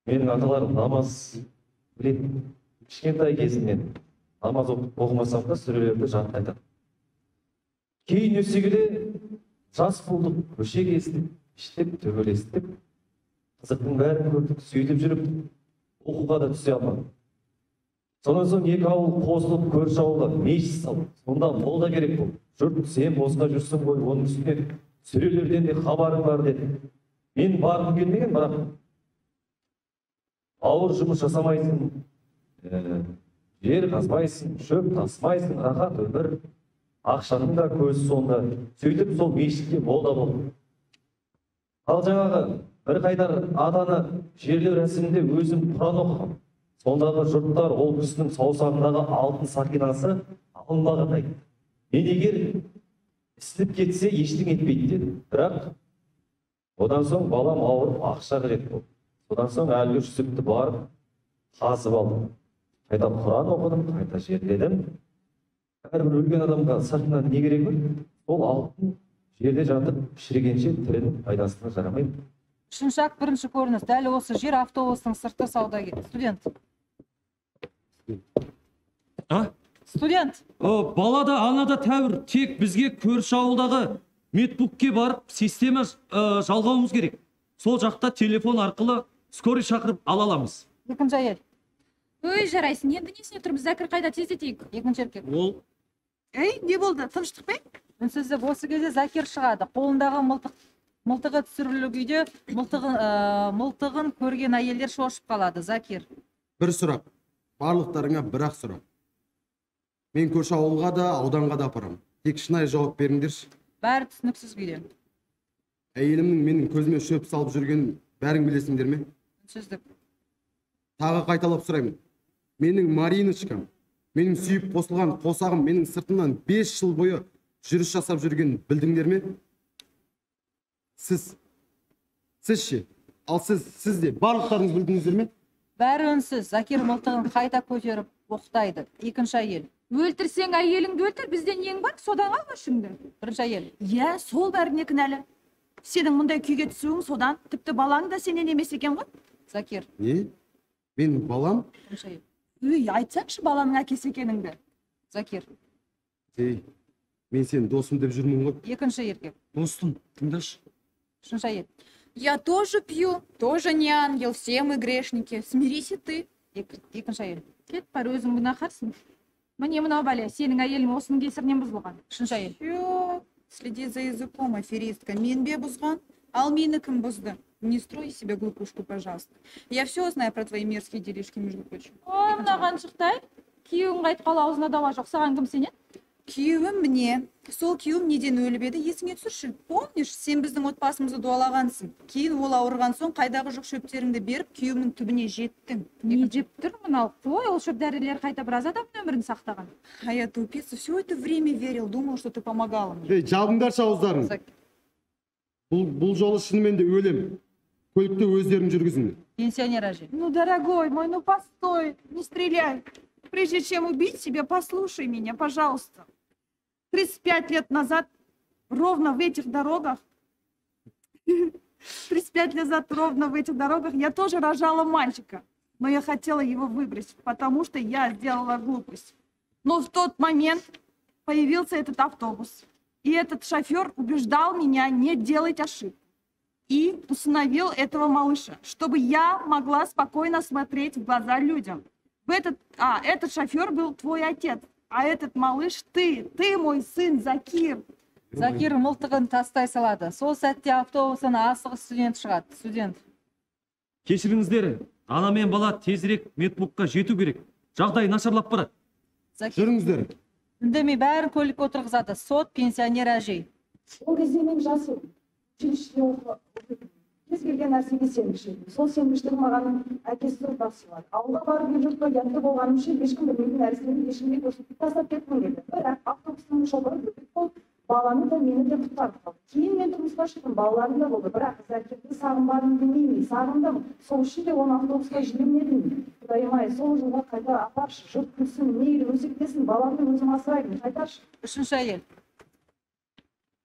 Менің аталарым намаз білетін. Кішкентай кезімнен намаз оқымасам да сүрелерді жатқа айтады. Кейін өсе келе жас болдық, көше кездік, іштік, төбелестік. Қызықтың бәрін көрдік, сөйтіп жүріп оқуға да түсе алмадым. Сонан соң екі ауыл қосылып көрші ауылға мешіт салды. Сонда молда керек болды. Жұрт, сен босқа жүрсің ғой, оның үстіне сүрелерден де хабарың бар деді. Мен барғым келмеген, бірақ ауыр жұмыс жасамайсың, жер қазбайсың, шөп тасымайсың, рахат өмір, ақшаның да көзі сонда. Сөйтіп сол мешітке молда болдым. Ал жаңағы Бірқайдар атаны жерлеу рәсімінде өзім Құран оқығам. Сондағы жұрттар ол кісінің саусағындағы алтын сақинасы алынбағанын айтты. Мен егер ісініп кетсе ештеңе етпейді деді. Бірақ одан соң балам ауырып ақша қажет болды. Содан соң әлгі жүзікті барып қазып алдым. Қайта Құран оқыдым, қайта жерледім. Әрбір өлген адамға сақинаның не керегі бар? Сол алтын жерде жатып шірігенше тірінің пайдасына жарамайды. Үшінші акт, бірінші көрініс. Дәл осы жер, автобустың сырты, саудагер. Студент. А? Студент. Бала да, ана да тәуір. Тек бізге көрші ауылдағы медпунктке барып система жалғауымыз керек. Сол жақта телефон арқылы Скорый шақырып ала аламыз. Екінші әйел. Өй, жарайсың, енді несіне тұрмыз? Зәкір қайда, тездетейік. Екінші еркек. Ол. Ей, не болды? Тыныштық пе? Үнсіздік. Осы кезде Закир шығады. Қолындағы мылтығы түсірілі күйде мылтығын көрген әйелдер шошып қалады. Закир. Бір сұрақ. Барлықтарыңа бір-ақ сұрақ. Мен көрші ауылға да, ауданға да апарам. Тек шынайы жауап беріңдерші. Бәрі түсініксіз күйде. Әйелімнің менің көзіме шөп салып жүргенін бәрің білесіңдер ме? Үнсіздік. Тағы қайталап сұраймын. Менің Мариночкам, менің сүйіп қосылған қосағым менің сыртымнан 5 жыл бойы жүріс жасап жүргенін білдіңдер ме? Сіз ше? Ал сіз де барлықтарыңыз білдіңіздер ме? Бәрі үнсіз. Закир мылтығын қайта көтеріп оқтайды. Екінші әйел. Өлтірсең әйеліңді өлтір, бізден нең бар, содан ал өшіңді. Бірінші әйел. Иә, сол бәріне кінәлі. Сенің мұндай күйге түсуің содан, тіпті балаң да сенен емес екен ғой. Закир. Не? Мен балам? Бірінші әйел. Өй, айтсаңшы баланың әкесі екеніңді. Закир. Ей, мен сені досым деп жүрмін ғой. Екінші еркек. Достым, тыңдашы. Үшінші әйел. Я тоже пью, тоже не ангел, все мы грешники. Смирись и ты. Екінші әйел. Кет бар, өзің күнәһарсың. Міне мынау бәле, сенің әйелің осының кесірінен бұзылған. Үшінші әйел. Всё, следи за языком, аферистка. Мен бе бұзған? Ал мені кім бұзды? Не строй из себя глупышку, пожалуйста. Я все знаю про твои мерзкие делишки, между прочим. Ой, мына қаншықтай. Күйеуің қайтқалы аузына дауа жоқ, саған кім сенеді? Күйеуім міне. Сол күйеуім неден өліп еді, есіңе түсірші. Помнишь, сен біздің отбасымызды дуалағансың. Кейін ол ауырған соң қайдағы жоқ шөптеріңді беріп, күйеуімнің түбіне жеттің. Не деп тұр мынау? Қой, ол шөп дәрілер қайта біраз адамның өмірін сақтаған. А я тупица, все это время верил, думал, что ты помогала мне. Ей, жабыңдаршы ауыздарың. Бұл жолы шынымен де өлем. Көлікті өздерің жүргізіңдер. Пенсионер әже. Ну, дорогой мой, ну постой, не стреляй. Прежде чем убить себя, послушай меня, пожалуйста. 35 лет назад ровно в этих дорогах, 35 лет назад ровно в этих дорогах я тоже рожала мальчика, но я хотела его выбросить, потому что я сделала глупость. Но в тот момент появился этот автобус, и этот шофер убеждал меня не делать ошибку. И усыновил этого малыша, чтобы я могла спокойно смотреть в глаза людям. Этот шофер был твой отец, а этот малыш ты мой сын Закир. Закир мылтығын тастай салады. Сол сәтте автобустан асығыс студент шығады. Студент. Кешіріңіздер, ана мен бала тезірек медпунктқа жету керек. Жағдай нашарлап барады. Жүріңіздер. Үндемей бәрін көлікке отырғызады. Сот, пенсионер әжей. Ол кезде мен жасым. Училищеде оқыдым. Кез келген нәрсеге сенгіш едім. Сол сенгіштік маған әкесі ұрпақ сыйлады. Ауылға барып ел жұртқа ұятты болғаным үшін ешкім білмейтін нәрсені ешкімге көрсетпей тастап кеткім келді. Бірақ автобустың шопыры бөбек болып, баланы да мені де құтқарып қалды. Кейін мен тұрмысқа шықтым, балаларым да болды. Бірақ Закирді сағынбадым демеймін, сағындым. Сол үшін де оны автобусқа жібермедім. Құдайым-ай, сол жылға қайта апаршы, жұрт күлсін, мейлі өсектесін, баламды өзім асыраймын, қайтаршы. Үшінші әйел.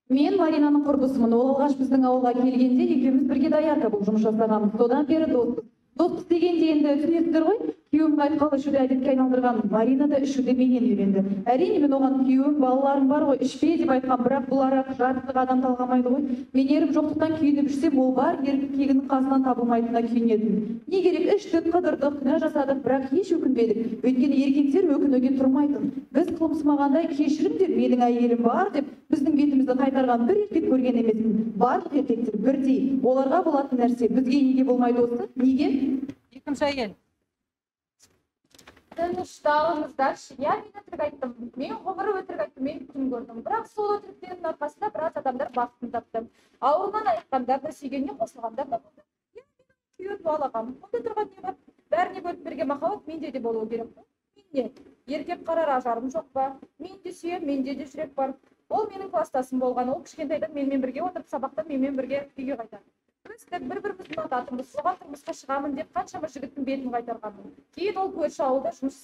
Мен Маринаның құрбысымын. Ол алғаш біздің ауылға келгенде екеуміз бірге доярка болып жұмыс жасағанбыз. Содан бері доспыз. Доспыз дегенде енді түсінесіздер ғой, күйеуім қайтқалы ішуді әдетке айналдырған. Марина да ішуді менен үйренді. Әрине мен оған күйеуім, балаларым бар ғой, ішпе деп айтқан, бірақ бұл арақ жарықтық адам талғамайды ғой. Мен ерім жоқтықтан күйініп ішсем, ол бар еркегінің қасынан табылмайтынына күйінетін. Не керек, іштік, қыдырдық, күнә жасадық, бірақ еш өкінбедік. Өйткені еркектер өкінуге тұрмайтын. Біз қылмысмағандай кешіріңдер, менің әйелім бар деп біздің бетімізді қайтарған бір еркек көрген емеспін. Барлық еркектер бірдей. Оларға болатын нәрсе бізге неге болмайды осы? Неге? Екінші әйел. Тынышталыңыздаршы. Я мен өтірік айттым. Мен ғұмыры өтірік айттым, мен күн көрдім. Бірақ сол өтіріктердің арқасында біраз адамдар бақытын тапты. Ауруынан айыққандар да, сүйгеніне қосылғандар да болды. Я менің күйеуім дуалағанмын. Онда тұрған не бар? Бәріне бөліп берген махаббат менде де болуы керек. Мен не? Еркек қарар ажарым жоқ па? Мен де сүйем, менде де жүрек бар. Ол менің кластасым болған. Ол кішкентайдан менімен бірге отырып, сабақтан менімен бірге үйге қайтады. Өстік, бір-бірімізді ұнататынбыз, соған тұрмысқа шығамын деп қаншама жігіттің бетін қайтарғанмын. Кейін ол көрші ауылда жұмыс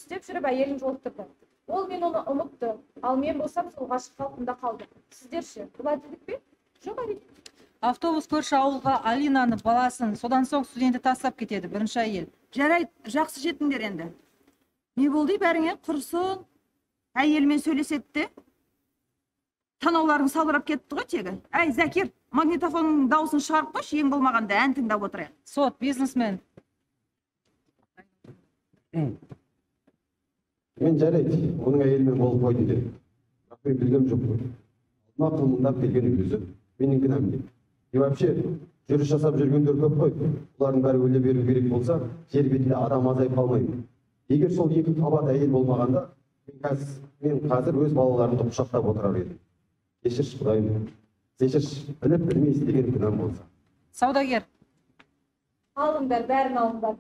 істеп жүріп әйелін жолықтырды. Ол мен оны ұмытты, ал мен болсам сол ғашық қалпымда қалдым. Сіздер ше, бұл әділдік пе? Жоқ, әрине. Автобус көрші ауылға Алинаны, баласын, содан соң студентті тастап кетеді. Бірінші әйел. Жарайды, жақсы жетіңдер енді. Не болды бәріңе? Құрсын. Әйелімен сөйлеседі де. Танауларың салбырап кетті ғой тегі. Әй, Закир, Магнитофонның дауысын шығарып қойшы, ең болмағанда ән тыңдап отырайық. Сот, бизнесмен. Мен жарайды, оның әйелімен болып қойдым дедім. Бірақ мен білгем жоқ қой. Алдыма қылмыңдап келген өзі, менің кінәм не? И вообще, жүріс жасап жүргендер көп қой. Олардың бәрі өле беру керек болса, жер бетінде адам азайып қалмайды. Егер сол екі қабат әйел болмағанда, мен қазір өз балаларымды құшақтап отырар едім. Кешірші, Құдайым. Кешірші, біліп білмей істеген күнәм болса. Саудагер. Алыңдар, бәрін алыңдар.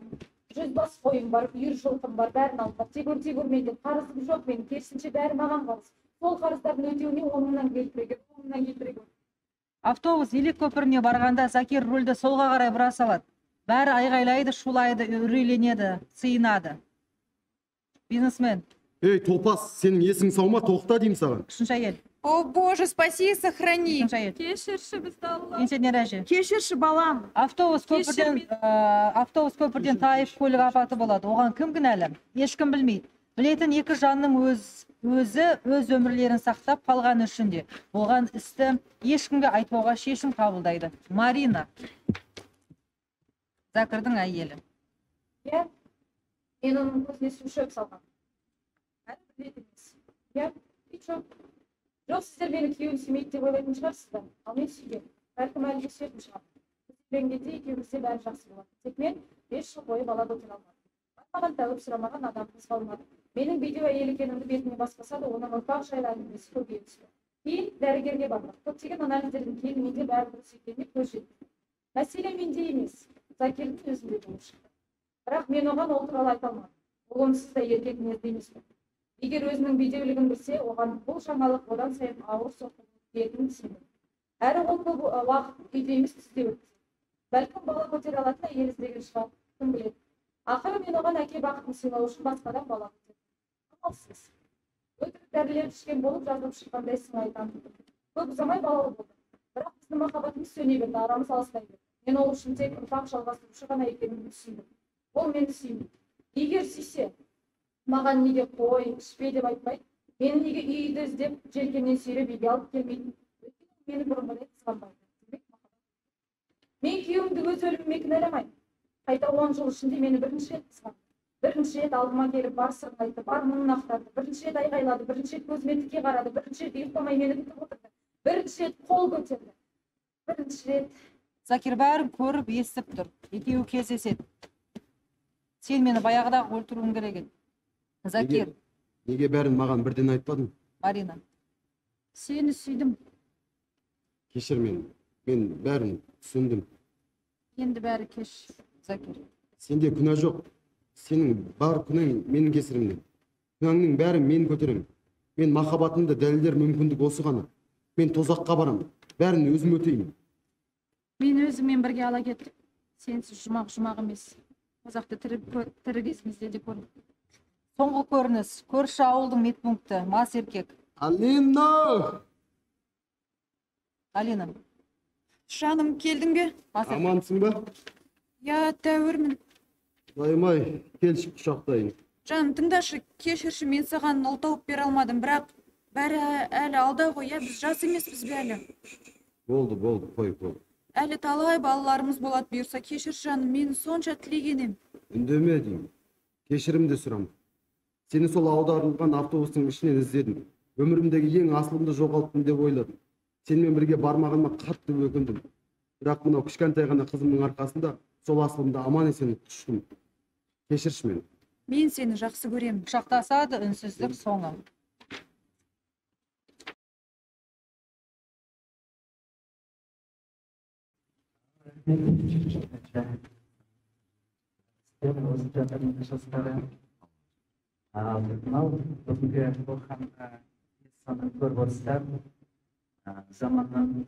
100 бас қойым бар, үйір жылқым бар, бәрін алыңдар. Тек өртей көрмеңдер, қарызым жоқ менің, керісінше бәрі маған қарыз. Сол қарыздардың өтеуіне 10 мыңнан келтіре көр, 10 мыңнан келтіре көр. Автобус Елек көпіріне барғанда Закир рульді солға қарай бұра салады. Бәрі айғайлайды, шулайды, үрейленеді, сыйынады. Бизнесмен. Ей, топас, сенің есің сау ма? Тоқта деймін саған. Үшінші әйел. О боже, спаси и сохрани. Кешірші бізді, Алла. Пенсионер әже. Кешірші, балам. Автобус көпірден тайып көлік апаты болады. Оған кім кінәлі? Ешкім білмейді. Білетін екі жанның өзі өз өмірлерін сақтап қалғаны үшін де болған істі ешкімге айтпауға шешім қабылдайды. Марина. Закирдің әйелі. Иә, мен оның көзіне су шөп салған. Әлі білетін емес. Иә, и чё? Жоқ, сіздер мені күйеуім сүймейді деп ойлайтын шығарсыздар. Ал мен сүйгенмін. Бәлкім әлі де сүйетін шығармын. Біз үйленгенде екеумізде бәрі жақсы болатын. Тек мен 5 жыл бойы бала көтере алмадым. Маған тәуіп сұрамаған адам қыз қалмады. Менің бедеу әйел екенімді бетіме баспаса да, оның ұрпақ жайлы әңгімесі көбейе түсті. Кейін дәрігерге бардық. Көптеген анализдерден кейін менде бәрі дұрыс екеніне көз жетті. Мәселе менде емес, Закирдің өзінде болып шықты. Бірақ мен оған ол туралы айта алмадым. Ол онсыз да еркек мінезді емес қой. Егер өзінің бедеулігін білсе, оған бұл жаңалық одан сайын ауыр соққы тиетінін түсіндім. Әрі ол көп уақытын үйде емес, түзде өткізеді. Бәлкім бала көтере алатын әйел іздеген шығар, кім біледі. Ақыры мен оған әке бақытын сыйлау үшін басқадан бала көтердім. Амалсыз. Өтірік дәрілер ішкен болып жазылып шыққандай сыңай таныттым. Көп ұзамай балалы болдым. Бірақ біздің махаббатымыз сөне берді, арамыз алыстай берді. Мен ол үшін тек ұрпақ жалғастырушы ғана екенімді түсіндім. Ол мені сүймейді. Егер сүйсе, маған неге қой, ішпе деп айтпайды, мені неге үйді іздеп, желкемнен сүйреп үйге алып келмейді. Өйткені мені бұрынғыдай қызғанбайды. Демек, махаббат. Мен күйеуімді өз өліміме кінәламаймын. Қайта 10 жыл ішінде мені бірінші рет қызғанды. Бірінші рет алдыма келіп бар сырын айтты, бар мұңын ақтарды, бірінші рет айғайлады, бірінші рет көзіме тіке қарады, бірінші рет ұйықтамай мені күтіп отырды, бірінші рет қол көтерді, бірінші рет. Закир бәрін көріп, естіп тұр. Екеуі кездеседі. Сен мені баяғыда-ақ өлтіруің керек еді. Закир. Неге бәрін маған бірден айтпадың? Марина. Сені сүйдім. Кешір мені. Мен бәрін түсіндім. Енді бәрі кеш, Закир. Сенде күнә жоқ. Сенің бар күнәң менің кесірімнен. Күнәңнің бәрін мен көтеремін. Мен махаббатымды дәлелдер мүмкіндік осы ғана. Мен тозаққа барамын. Бәрін өзім өтеймін. Мен өзіммен бірге ала кет. Сенсіз жұмақ жұмақ емес. Тозақты тірі кезімізде де көрдік. Соңғы көрініс. Көрші ауылдың медпункті. Мас еркек. Алина! Алина. Жаным, келдің бе? Амансың ба? Я, тәуірмін. Құдайым-ай, келші құшақтайын. Жаным, тыңдашы, кешірші, мен саған ұл тауып бере алмадым, бірақ бәрі әлі алда ғой, иә, біз жас емеспіз бе әлі? Болды, болды, қой, болды. Әлі талай балаларымыз болады бұйырса, кешірші жаным, мен сонша тілеген ем. Үндеме деймін, кешірім де сұрама. Сені сол аударылған автобустың ішінен іздедім. Өмірімдегі ең асылымды жоғалттым деп ойладым. Сенімен бірге бармағаныма қатты өкіндім. Бірақ мынау кішкентай ғана қызымның арқасында сол асылымды аман есен құштым. Кешірші мені. Мен сені жақсы көремін. Құшақтасады, үнсіздік соңы. Мынау бүгінгі оқыған пьесаны көріп отырсыздар, заманның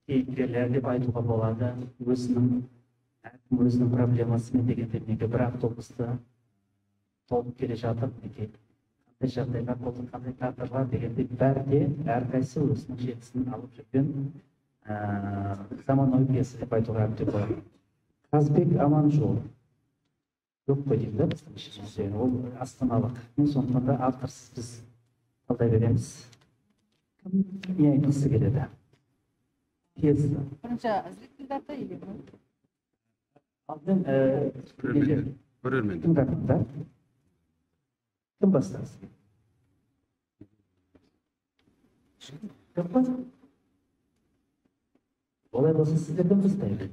кейіпкерлері деп айтуға болады. Өзінің әркім өзінің проблемасымен дегенде, мінекей бір автобусты толып келе жатып, мінекей қандай жағдайлар болды, қандай тағдырлар дегенде, бәрі де әрқайсысы өзінің жетісін алып жүрген заманауи пьеса деп айтуға әбден болады. Қазбек Аманжол жоқ қой деймін да біздің ішімізде, ол астаналық. Мен сондықтан да авторсыз біз талдай береміз. Кім не айтқысы келеді? Пьеса. Бірінші зрительдерді или Алдымен көрермен. Тыңдармандар. Кім бастасын? Жоқ па? Олай болса, сіздерден бастайық.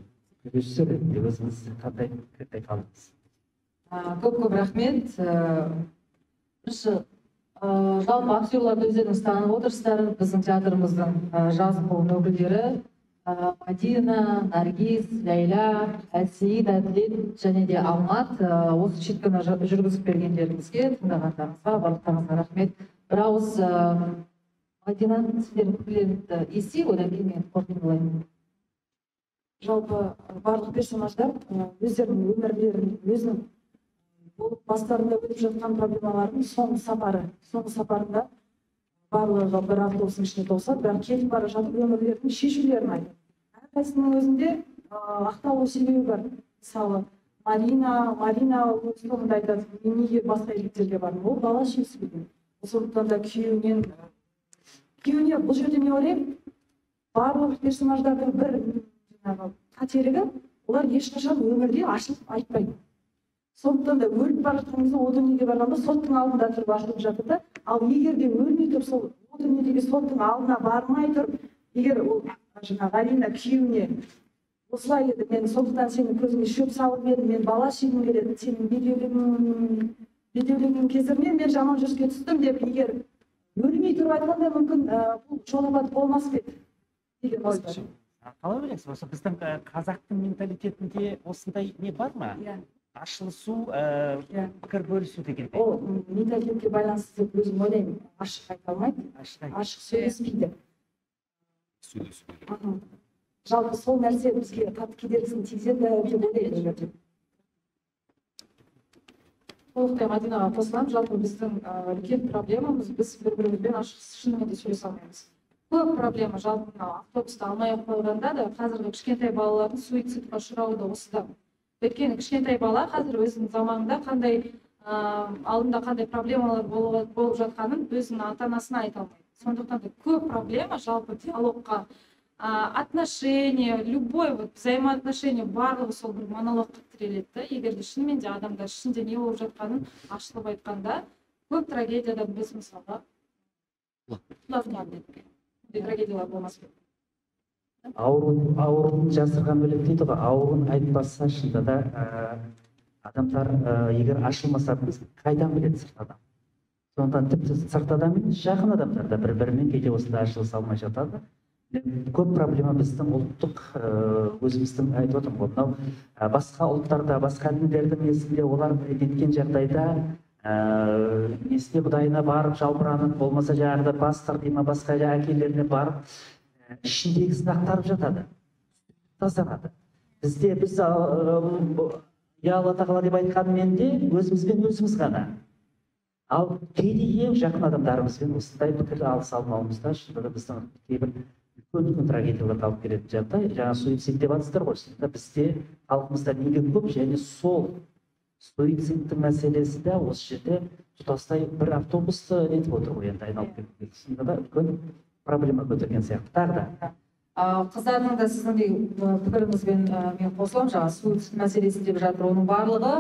Режиссер ретінде өзіңіз қандай пікір айта алдыңыз? Көп көп рахмет. Бірінші, жалпы актерларды өздеріңіз танып отырсыздар. Біздің театрымыздың жас буын өкілдері Мадина, Наргиз, Ләйла, Әлсейіт, Әділет және де Алмат. Осы читканы жүргізіп бергендеріңізге, тыңдағандарыңызға, барлықтарыңызға рахмет. Бір ауыз, Мадина, сіздердің пікірлеріңізді естейік, одан кейін мен қорытындылаймын. Жалпы барлық персонаждар өздерінің өмірлерін, өзінің болып бастарында өтіп жатқан проблемалардың соңғы сапары, соңғы сапарында барлығы бір автобустың ішіне толса, бірақ кетіп бара жатып өмірлерінің шешулерін айтады. Әрқайсысының өзінде ақталу себебі бар. Мысалы, Марина өз тобында айтады, мен неге басқа еркектерге бардым? Ол бала сүйгісі келген. Сондықтан да күйеуіне бұл жерде мен ойлаймын, барлық персонаждардың бір жаңағы қателігі, олар ешқашан өмірде ашылып айтпайды. Сондықтан да өліп бара жатқан кезде о дүниеге барғанда соттың алдында тұрып ашылып жатыр да. Ал егер де өлмей тұрып, сол о дүниедегі соттың алдына бармай тұрып, егер ол жаңағы Алина күйеуіне осылай еді, мен сондықтан сенің көзіңе шөп салып едім, мен бала сүйгім келеді, сенің бедеулігіңнің кесірінен мен жаман жүріске түстім деп, егер өлмей тұрып айтқанда, мүмкін бұл жол апаты болмас па еді деген ой бар. Қалай ойлайсыз, осы біздің қазақтың менталитетінде осындай не бар ма? Иә. Ашылысу, пікір бөлісу дегендей. Ол менталитетке байланысты деп өзім ойлаймын. Ашық айта алмайды, ашық сөйлеспейді. Сөйлесу керек. Жалпы сол нәрсе бізге қатты кедергісін тигізеді деп ойлаймын өмірде. Толықтай Мадинаға қосыламын. Жалпы біздің үлкен проблемамыз, біз бір бірімізбен ашық шынымен де сөйлесе алмаймыз. Көп проблема жалпы мынау автобусты алмай ақ қойғанда да, қазіргі кішкентай балалардың суицидқа ұшырауы да осыдан. Өйткені кішкентай бала қазір өзінің заманында қандай, алдында қандай проблемалар болып жатқанын өзінің ата анасына айта алмайды. Сондықтан да көп проблема жалпы диалогқа, отношения, любой вот взаимоотношения барлығы сол бір монологқа тіреледі да. Егер де шынымен де адамдар ішінде не болып жатқанын ашылып айтқанда, көп трагедиядан біз мысалға құтылатын едік. Трагедиялар болмас еді. Ауруын жасырған бөлек дейді ғой, ауруын айтпаса, шынында да адамдар егер ашылмаса, біз қайдан біледі сырт адам? Сондықтан тіпті сырт адам емес, жақын адамдар да бір бірімен кейде осындай ашылыса алмай жатады. Көп проблема біздің ұлттық, өзіміздің айтып отырмын ғой, мынау басқа ұлттарда, басқа діндердің несінде олар неткен жағдайда несіне құдайына барып жалбыранып, болмаса жаңағыдай пастор дей ма, басқа әкелеріне барып ішіндегісін ақтарып жатады, тазарады. Бізде біз я Алла тағала деп айтқанмен де өзімізбен өзіміз ғана. Ал кейде ең жақын адамдарымызбен осындай пікір алыса алмауымызда шынында да біздің кейбір үлкен үлкен трагедияларға алып келетін жағдай. Жаңа суицид деп жатсыздар ғой, шынында бізде халқымызда неге көп, және сол суицидтің мәселесі де осы жерде тұтастай бір автобусты нетіп отыр ғой, енді айналып келіп. Шынында да үлкен проблема көтерген сияқты. Тағы да Қыздардың да сіздің де пікіріңізбен мен қосыламын. Жаңа суицид мәселесі деп жатыр, оның барлығы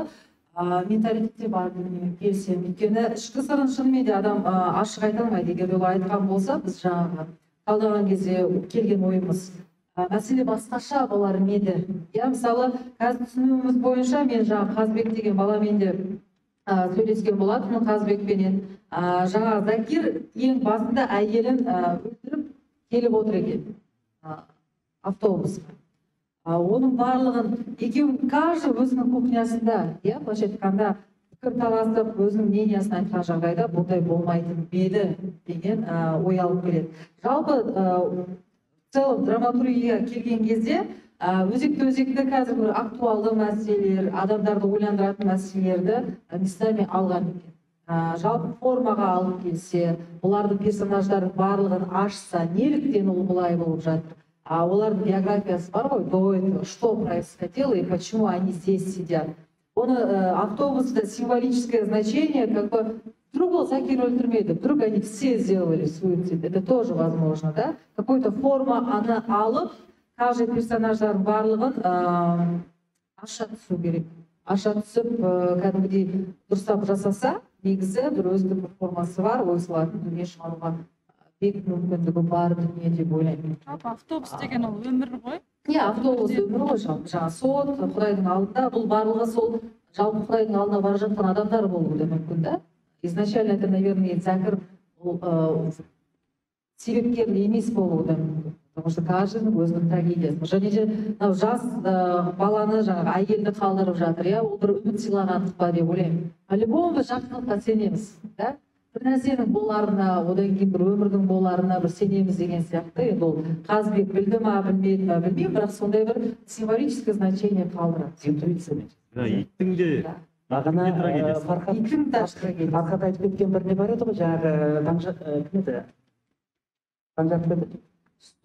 менталитетте бар дүние, келісемін. Өйткені ішкі сырын шынымен де адам ашық айта алмайды. Егер ол айтқан болса, біз жаңағы талдаған кезде келген ойымыз, мәселе басқаша болар ма еді? Иә, мысалы, қазір түсінуіміз бойынша мен жаңа Қазбек деген баламен де сөйлескен болатынмын. Қазбекпенен жаңа Закир ең басында әйелін өлтіріп келіп отыр екен автобусқа. Оның барлығын екеуін каждый өзінің кухнясында, иә, былайша айтқанда, пікір таласып, өзінің мнениясын айтқан жағдайда бұндай болмайтын еді деген ой алып келеді. Жалпы в целом драматургия келген кезде өзекті қазір бір актуалды мәселелер, адамдарды ойландыратын мәселелерді местами алған екен. Жалпы формаға алып келсе, олардың персонаждардың барлығын ашса, неліктен ол бұлай болып жатыр? А олардың биографиясы бар ғой, до этого, что происходило и почему они здесь сидят. Оны автобуста символическое значение, как бы вдруг ол Закир өлтірмеді, вдруг они все сделали суицид, это тоже возможно, да? Какой-то форма аны алып, Каждый персонаждардың барлығын аша түсу керек. Аша түсіп, кәдімгідей дұрыстап жасаса, негізі бір өзіндік бір формасы бар, ой салатын дүние шығаруға бек мүмкіндігі бар дүние деп ойлаймын. Жалпы автобус деген ол өмір ғой. Иә, автобус өмір ғой жалпы. Жаңа сот, Құдайдың алдында, бұл барлығы сол жалпы Құдайдың алдына бара жатқан адамдар болуы да мүмкін да. Изначально это, наверное, Зәкір ол себепкер емес болуы да мүмкін. Потому что каждыйның өзінің трагедиясы. Және де мынау жас баланы, жаңағы әйелді қалдырып жатыр, иә, ол бір үміт сыйлағандық па деп ойлаймын. По-любому біз жақсылыққа сенеміз, да? Бір нәрсенің боларына, одан кейін бір өмірдің боларына бір сенеміз деген сияқты. Енді ол Қазбек білді ма, білмеді ма, білмеймін, бірақ сондай бір символическое значение қалдырады. Интуициямен. Иттің де Бағана трагедиясы. Иттің де трагедиясы. Фархат айтып кеткен бір не бар еді ғой, жаңағы кім еді? Таңжарық па еді?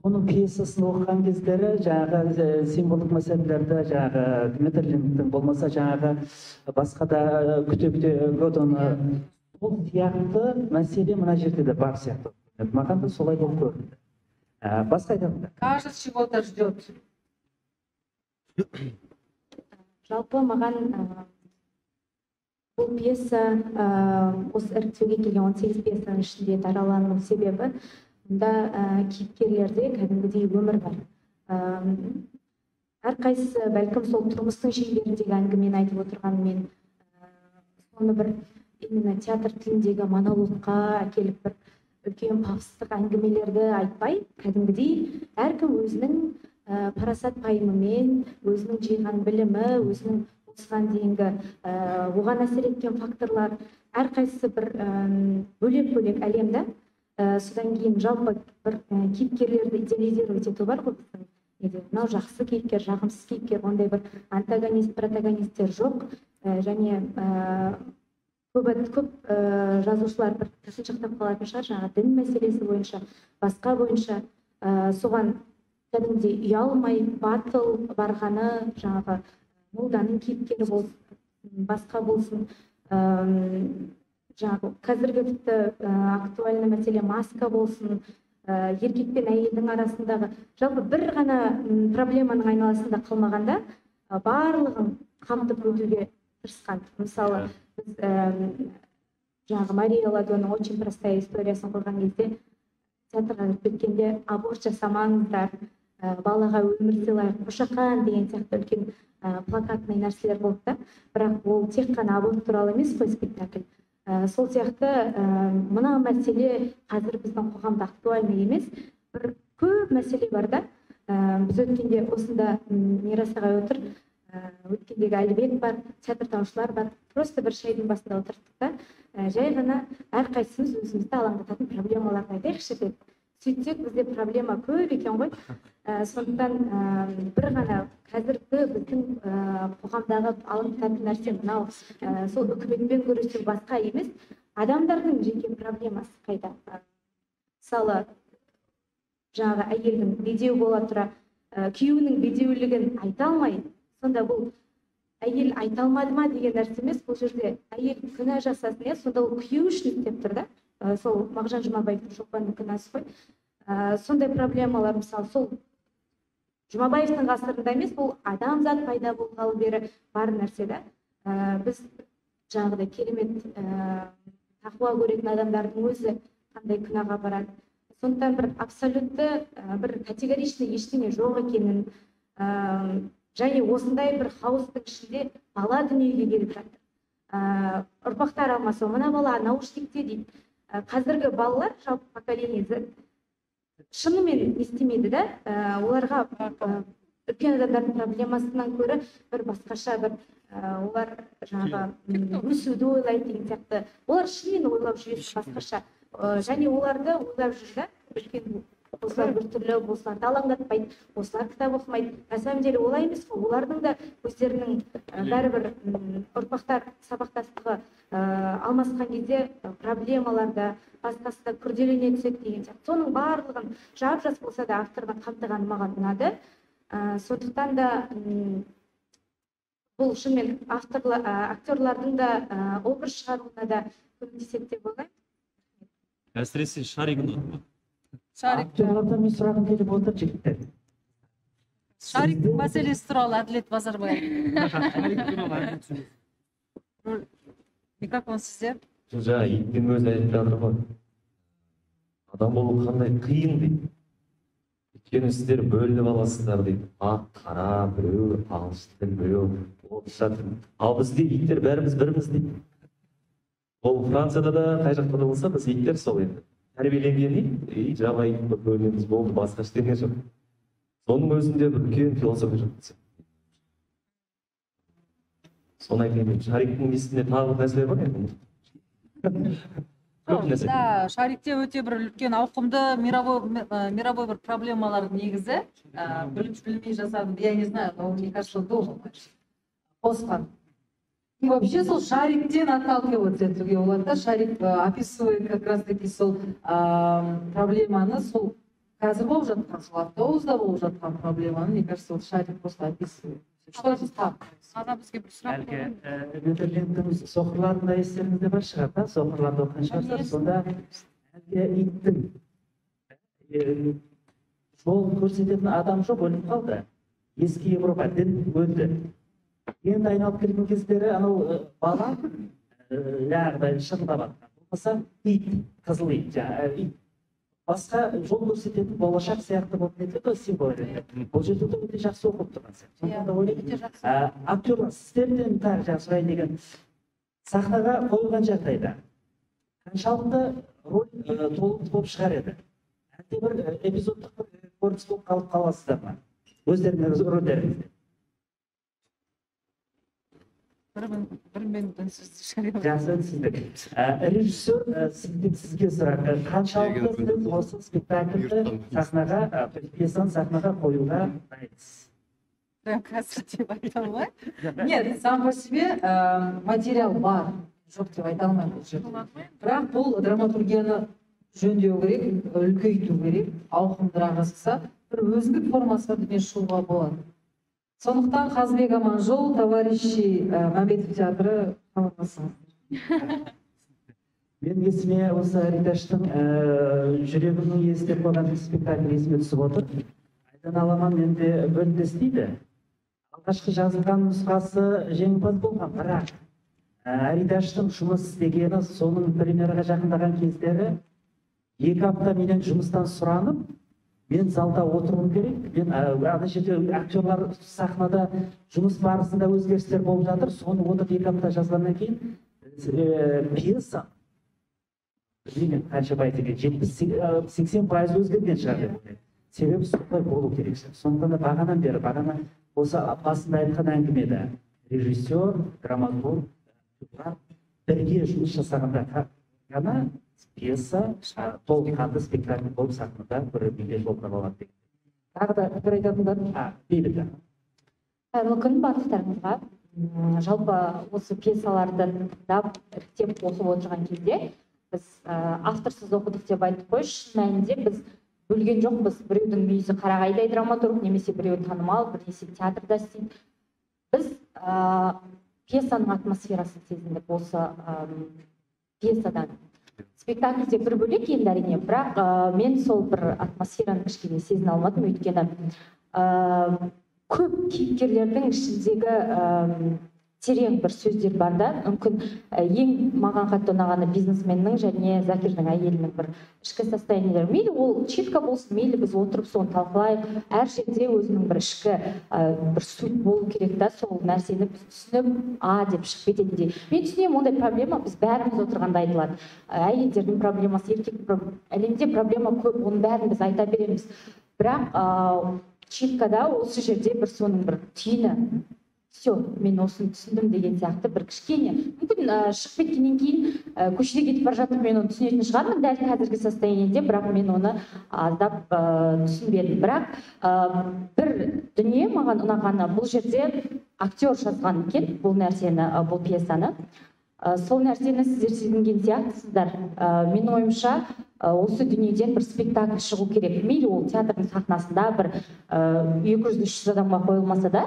Соның пьесасын оқыған кездері жаңағы символдық мәселелерді, жаңағы Метерлинктің болмаса жаңағы басқа да күте-күте Годоны, сол сияқты мәселе мына жерде де бар сияқты. Маған да солай болып көрінді. Басқа айтатын. Каждый чего-то ждет. Жалпы маған бұл пьеса осы іріктеуге келген 18 пьесаның ішінде даралану себебі мұнда кейіпкерлерде кәдімгідей өмір бар. Әрқайсысы бәлкім сол тұрмыстың шеңберіндегі әңгімені айтып отырғанымен, соны бір именно театр тіліндегі монологқа әкеліп бір үлкен пафостық әңгімелерді айтпай, кәдімгідей әркім өзінің парасат пайымымен, өзінің жиған білімі, өзінің осыған дейінгі оған әсер еткен факторлар, әрқайсысы бір бөлек-бөлек әлемді. Содан кейін жалпы бір кейіпкерлерді идеализировать ету бар ғой біздің неде. Мынау жақсы кейіпкер, жағымсыз кейіпкер, ондай бір антагонист, протагонисттер жоқ. Және көп жазушылар бір тасыншақтап қалатын шығар, жаңағы дін мәселесі бойынша, басқа бойынша, соған кәдімгідей ұялмай, батыл барғаны, жаңағы молданың кейіпкері болсын, басқа болсын, жаңағы қазіргі тіпті актуальны мәселе маска болсын, еркек пен әйелдің арасындағы жалпы бір ғана проблеманың айналасында қалмағанда барлығын қамтып өтуге тырысқан. Мысалы, біз жаңағы Мария Ладоның «Очень простая историясын» қойған кезде театрға кіріп кеткенде аборт жасамаңыздар, балаға өмір сыйлайық, қошақан деген сияқты үлкен плакатный нәрселер болды да. Бірақ ол тек қана аборт туралы емес қой спектакль. Сол сияқты мына мәселе қазір біздің қоғамда актуальны емес, бір көп мәселе бар да. Біз өткенде осында Мирас ағай отыр, өткендегі Әлібек бар, театртанушылар бар, просто бір шайдың басында отырдық та, жай ғана әрқайсымыз өзімізді алаңдататын проблемаларды айтайықшы дедік. Сөйтсек бізде проблема көп екен ғой. Сондықтан бір ғана қазіргі біздің қоғамдағы алаңдататын нәрсе мынау, сол үкіметпен күресу басқа емес, адамдардың жеке проблемасы қайда. Мысалы, жаңағы әйелдің бедеу бола тұра, күйеуінің бедеулігін айта алмай, сонда бұл әйел айта алмады ма деген нәрсе емес, бұл жерде әйел күнә жасасын, иә, сонда ол күйеуі үшін істеп тұр да. Сол Мағжан Жұмабаевтың Шолпанның күнәсі ғой. Сондай проблемалар, мысалы, сол Жұмабаевтың ғасырында емес, бұл адамзат пайда болғалы бері бар нәрсе да. Біз жаңағыдай керемет тақуа көретін адамдардың өзі қандай күнәға барады. Сондықтан бір абсолютті, бір категоричный ештеңе жоқ екенін, және осындай бір хаостың ішінде бала дүниеге келіп жатыр. Ұрпақтар алмасу, мына бала наушникте дейді. Қазіргі балалар, жалпы поколение Z, шынымен не істемейді да, оларға үлкен адамдардың проблемасынан көрі бір басқаша бір олар жаңағы өсуді ойлайды деген сияқты. Олар шынымен ойлау жүйесі басқаша. Және оларды ойлап жүр да, үлкен осылар біртүрлі, осыларды алаңдатпайды, осылар кітап оқымайды. На самом деле олай емес қой, олардың да өздерінің бәрібір ұрпақтар сабақтастығы алмасқан кезде проблемалар да басқасы да күрделене түседі деген сияқты. Соның барлығын жап-жас болса да автордың қамтығаны маған ұнады. Сондықтан да бұл шынымен актерлардың да образ шығаруына да көмектеседі деп ойлаймын. Әсіресе Шарик ұнады ма? Актерлардан мен сұрағым келіп отыр, жігіттер. Шариктің мәселесі туралы Әділет Базарбаев. Микрофон сізде. Жаңа иттің өзі айтып жатыр ғой. Адам болу қандай қиын дейді. Өйткені сіздер бөлініп аласыздар дейді. Ақ, қара, біреу ағылшын тіл, біреу орысша тіл. Ал бізде иттер бәріміз біріміз дейді. Ол Францияда да, қай жақта да болса, біз иттер сол енді. Тәрбиеленген ит, и жабайы ит болып бөлінеміз, болды, басқа ештеңе жоқ. Соның өзінде бір үлкен философия жатыр. Соны айтайын деп, Шариктің несінде тағы бір нәрселер бар енді. Көп нәрсе. Да, Шарикте өте бір үлкен ауқымды мировой бір проблемалардың негізі. Біліп білмей жасадым, я не знаю, но мне кажется, он должен қосқан. И вообще сол Шариктен отталкиваться етуге болады да. Шарик описывает как раз таки сол проблеманы, сол қазір болып жатқан, сол автобуста болып жатқан проблеманы, мне кажется, вот Шарик просто описывает. Что это так? Аға, бізге бір сұрақ Әлгі Нидерландтың соқырларын да естеріңізде бар шығар, да? Соқырларды оқыған шығарсыздар. Сонда әлгі иттің жол көрсететін адам жоқ, өліп қалды. Ескі Европа дін өлді. Енді айналып келген кездері анау бала жаңағыдай шырылдап жатқан. Болмаса ит, қызыл ит, жаңағы ит. Басқа жол көрсететін болашақ сияқты болып нетеді ғой, символ ретінде. Бұл жерде де өте жақсы оқып тұрған сияқты. Сондықтан да ойлаймын, актерлар, сіздерден тағы жаңа сұрайын деген, сахнаға қойылған жағдайда қаншалықты роль толық болып шығар еді? Әлде бір эпизодтық бір көрініс болып қалып қаласыздар ма? Өздеріңіз рөлдеріңізде. Бір минут үнсіздік жариялаймын. Жақсы, үнсіздік. Режиссер, сізге сұрақ. Қаншалықты сіз осы спектакльді сахнаға, пьесаны сахнаға қоюға дайынсыз? Прям қазір деп айта алмаймын. Нет, сам по себе материал бар. Жоқ деп айта алмаймын бұл жерде. Бірақ бұл драматургияны жөндеу керек, үлкейту керек, ауқымдырақ жасаса, бір өзіндік формасы дүние шығуға болады. Сондықтан Қазбек Аманжол, товарищи Мәмбетов театры, хабарласыңыз. Мен есіме осы Риташтың жүрегімнің иесі деп қойған спектакль есіме түсіп отыр. Айдан Аламан менде бөлімде істейді. Алғашқы жазылған нұсқасы жеңімпаз болған, бірақ Риташтың жұмыс істегені соның премьераға жақындаған кездері 2 апта менен жұмыстан сұранып, мен залда отыруым керек, мен ана жерде актерлар сахнада жұмыс барысында өзгерістер болып жатыр, соны отырып 2 апта жазғаннан кейін пьеса, білмеймін қанша пайыз екен, 70-80% өзгерген шығар деп ойлаймын. Себебі солай болу керек. Сондықтан да бағанан бері, бағана осы басында айтқан әңгімеде режиссер, драматург, актерлар бірге жұмыс жасағанда ғана пьеса толыққанды спектакль болып сахнада көрерменге жолдап алады деген. Тағы да пікір айтатындар, Бейбіт. Қайырлы күн барлықтарыңызға. Жалпы осы пьесаларды тыңдап, іріктеп оқып отырған кезде біз авторсыз оқыдық деп айттық қой. Шын мәнінде біз бөлген жоқпыз. Біреудің мүйізі қарағайдай драматург, немесе біреуі танымал, бірнеше театрда істейді. Біз пьесаның атмосферасын сезіндік осы пьесадан. Спектакльде бір бөлек енді әрине, бірақ мен сол бір атмосфераны кішкене сезіне алмадым, өйткені көп кейіпкерлердің ішіндегі терең бір сөздер бар да. Мүмкін ең маған қатты ұнағаны бизнесменнің және Закирдің әйелінің бір ішкі состояниелері. Мейлі ол читка болсын, мейлі біз отырып соны талқылайық, әр жерде өзінің бір ішкі бір суть болу керек та, сол нәрсені біз түсініп, а деп шығып кететіндей. Мен түсінемін, ондай проблема біз бәріміз отырғанда айтылады. Әйелдердің проблемасы, еркек әлемде проблема көп, оның бәрін біз айта береміз. Бірақ читкада осы жерде бір соның бір түйіні, все, мен осыны түсіндім деген сияқты бір кішкене. Мүмкін шығып кеткеннен кейін көшеде кетіп бара жатып мен оны түсінетін шығармын дәл қазіргі состояниеде, бірақ мен оны аздап түсінбедім. Бірақ бір дүние маған ұнағаны, бұл жерде актер жазған екен бұл нәрсені, бұл пьесаны. Сол нәрсені сіздер сезінген сияқтысыздар. Менің ойымша, осы дүниеден бір спектакль шығу керек. Мейлі ол театрдың сахнасында бір 200-300 адамға қойылмаса да,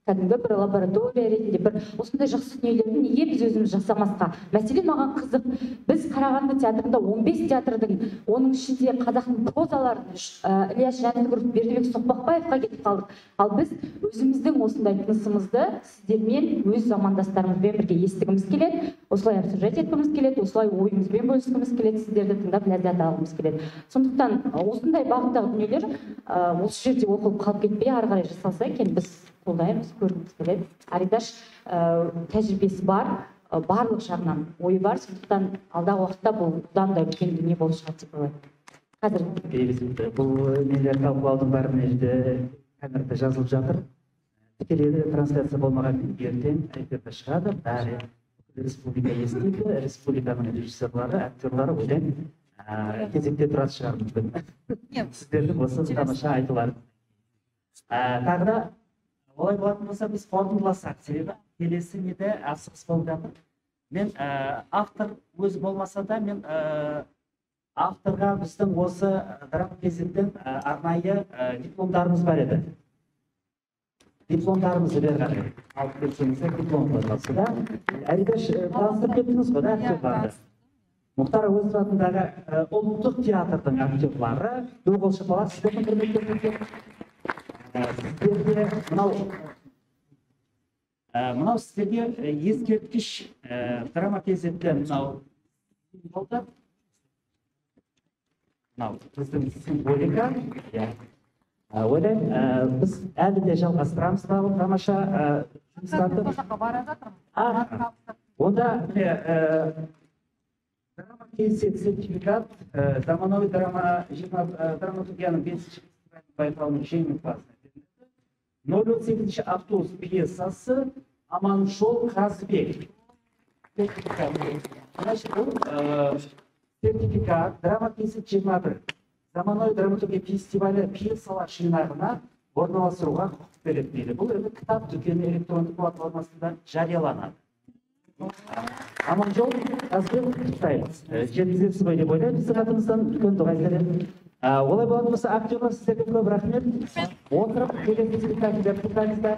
Кәдімгі бір лаборатория ретінде бір осындай жақсы дүниелерді неге біз өзіміз жасамасқа? Мәселен, маған қызық, біз Қарағанды театрында 15 театрдың, оның ішінде қазақтың прозаларын Ілияс Жансүгіров, Бердібек Соқпақбаевқа кетіп қалдық. Ал біз өзіміздің осындай тынысымызды сіздермен, өз замандастарымызбен бірге естігіміз келеді, осылай обсуждать еткіміз келеді, осылай ойымызбен бөліскіміз келеді, сіздерді тыңдап ләззат алғымыз келеді. Сондықтан осындай бағыттағы дүниелер осы жерде оқылып қалып кетпей, ары қарай жасалса екен, біз қолдаймыз, көргіміз келеді. Аридаш тәжірибесі бар, барлық жағынан ойы бар, сондықтан алдағы уақытта бұл бұдан да үлкен дүние болып шығады деп ойлаймын. Қазір бұл нелер талқылаудың бәрі мына жерде камерада жазылып жатыр. Тікелей трансляция болмағанмен ертең эфирде шығады, бәрі республика естиді, республиканың режиссерлары, актерлары ойлаймын кезекте тұратын шығар мүмкін. Сіздердің осы тамаша айтуларыңыз. Тағы да олай болатын болса, біз қорытындыласақ, себебі келесі неде асығыс болып жатыр. Мен автор өзі болмаса да, мен авторға біздің осы драма кезектен арнайы дипломдарымыз бар еді. Дипломдарымызды бері қарай алып келсеңіздер, диплом қойылса да. Әридаш, таныстырып кеттіңіз ғой да актерларды. Мұхтар Әуезов атындағы ұлттық театрдың актерлары, ду қол шапалақ сіздердің құрметтеріңізге. Сіздерге мынау сіздерге ескерткіш драма кезекте мынау болды. Мынау біздің символика. Ойлаймын, біз әлі де жалғастырамыз тамаша жұмыстарды. Онда драма кезек сертификат заманауи драма драматургияның 5-ші байқауының жеңімпазы. 038 автобус пьесасы Аманжол Қазыбек. Значит, бұл сертификат драма кезек 21 заманауи драматургия фестивалі пьесалар жинағына орналастыруға құқық береді дейді. Бұл енді кітап дүкені электрондық платформасында жарияланады. Аманжол Қазыбек, құттықтаймыз. Жеткізесіз ғой деп ойлаймын біздің атымыздан үлкен дұға сәлем. Олай болатын болса, актерлар, сіздерге көп рахмет. Отырып келесі спектакльдерді тыңдаңыздар.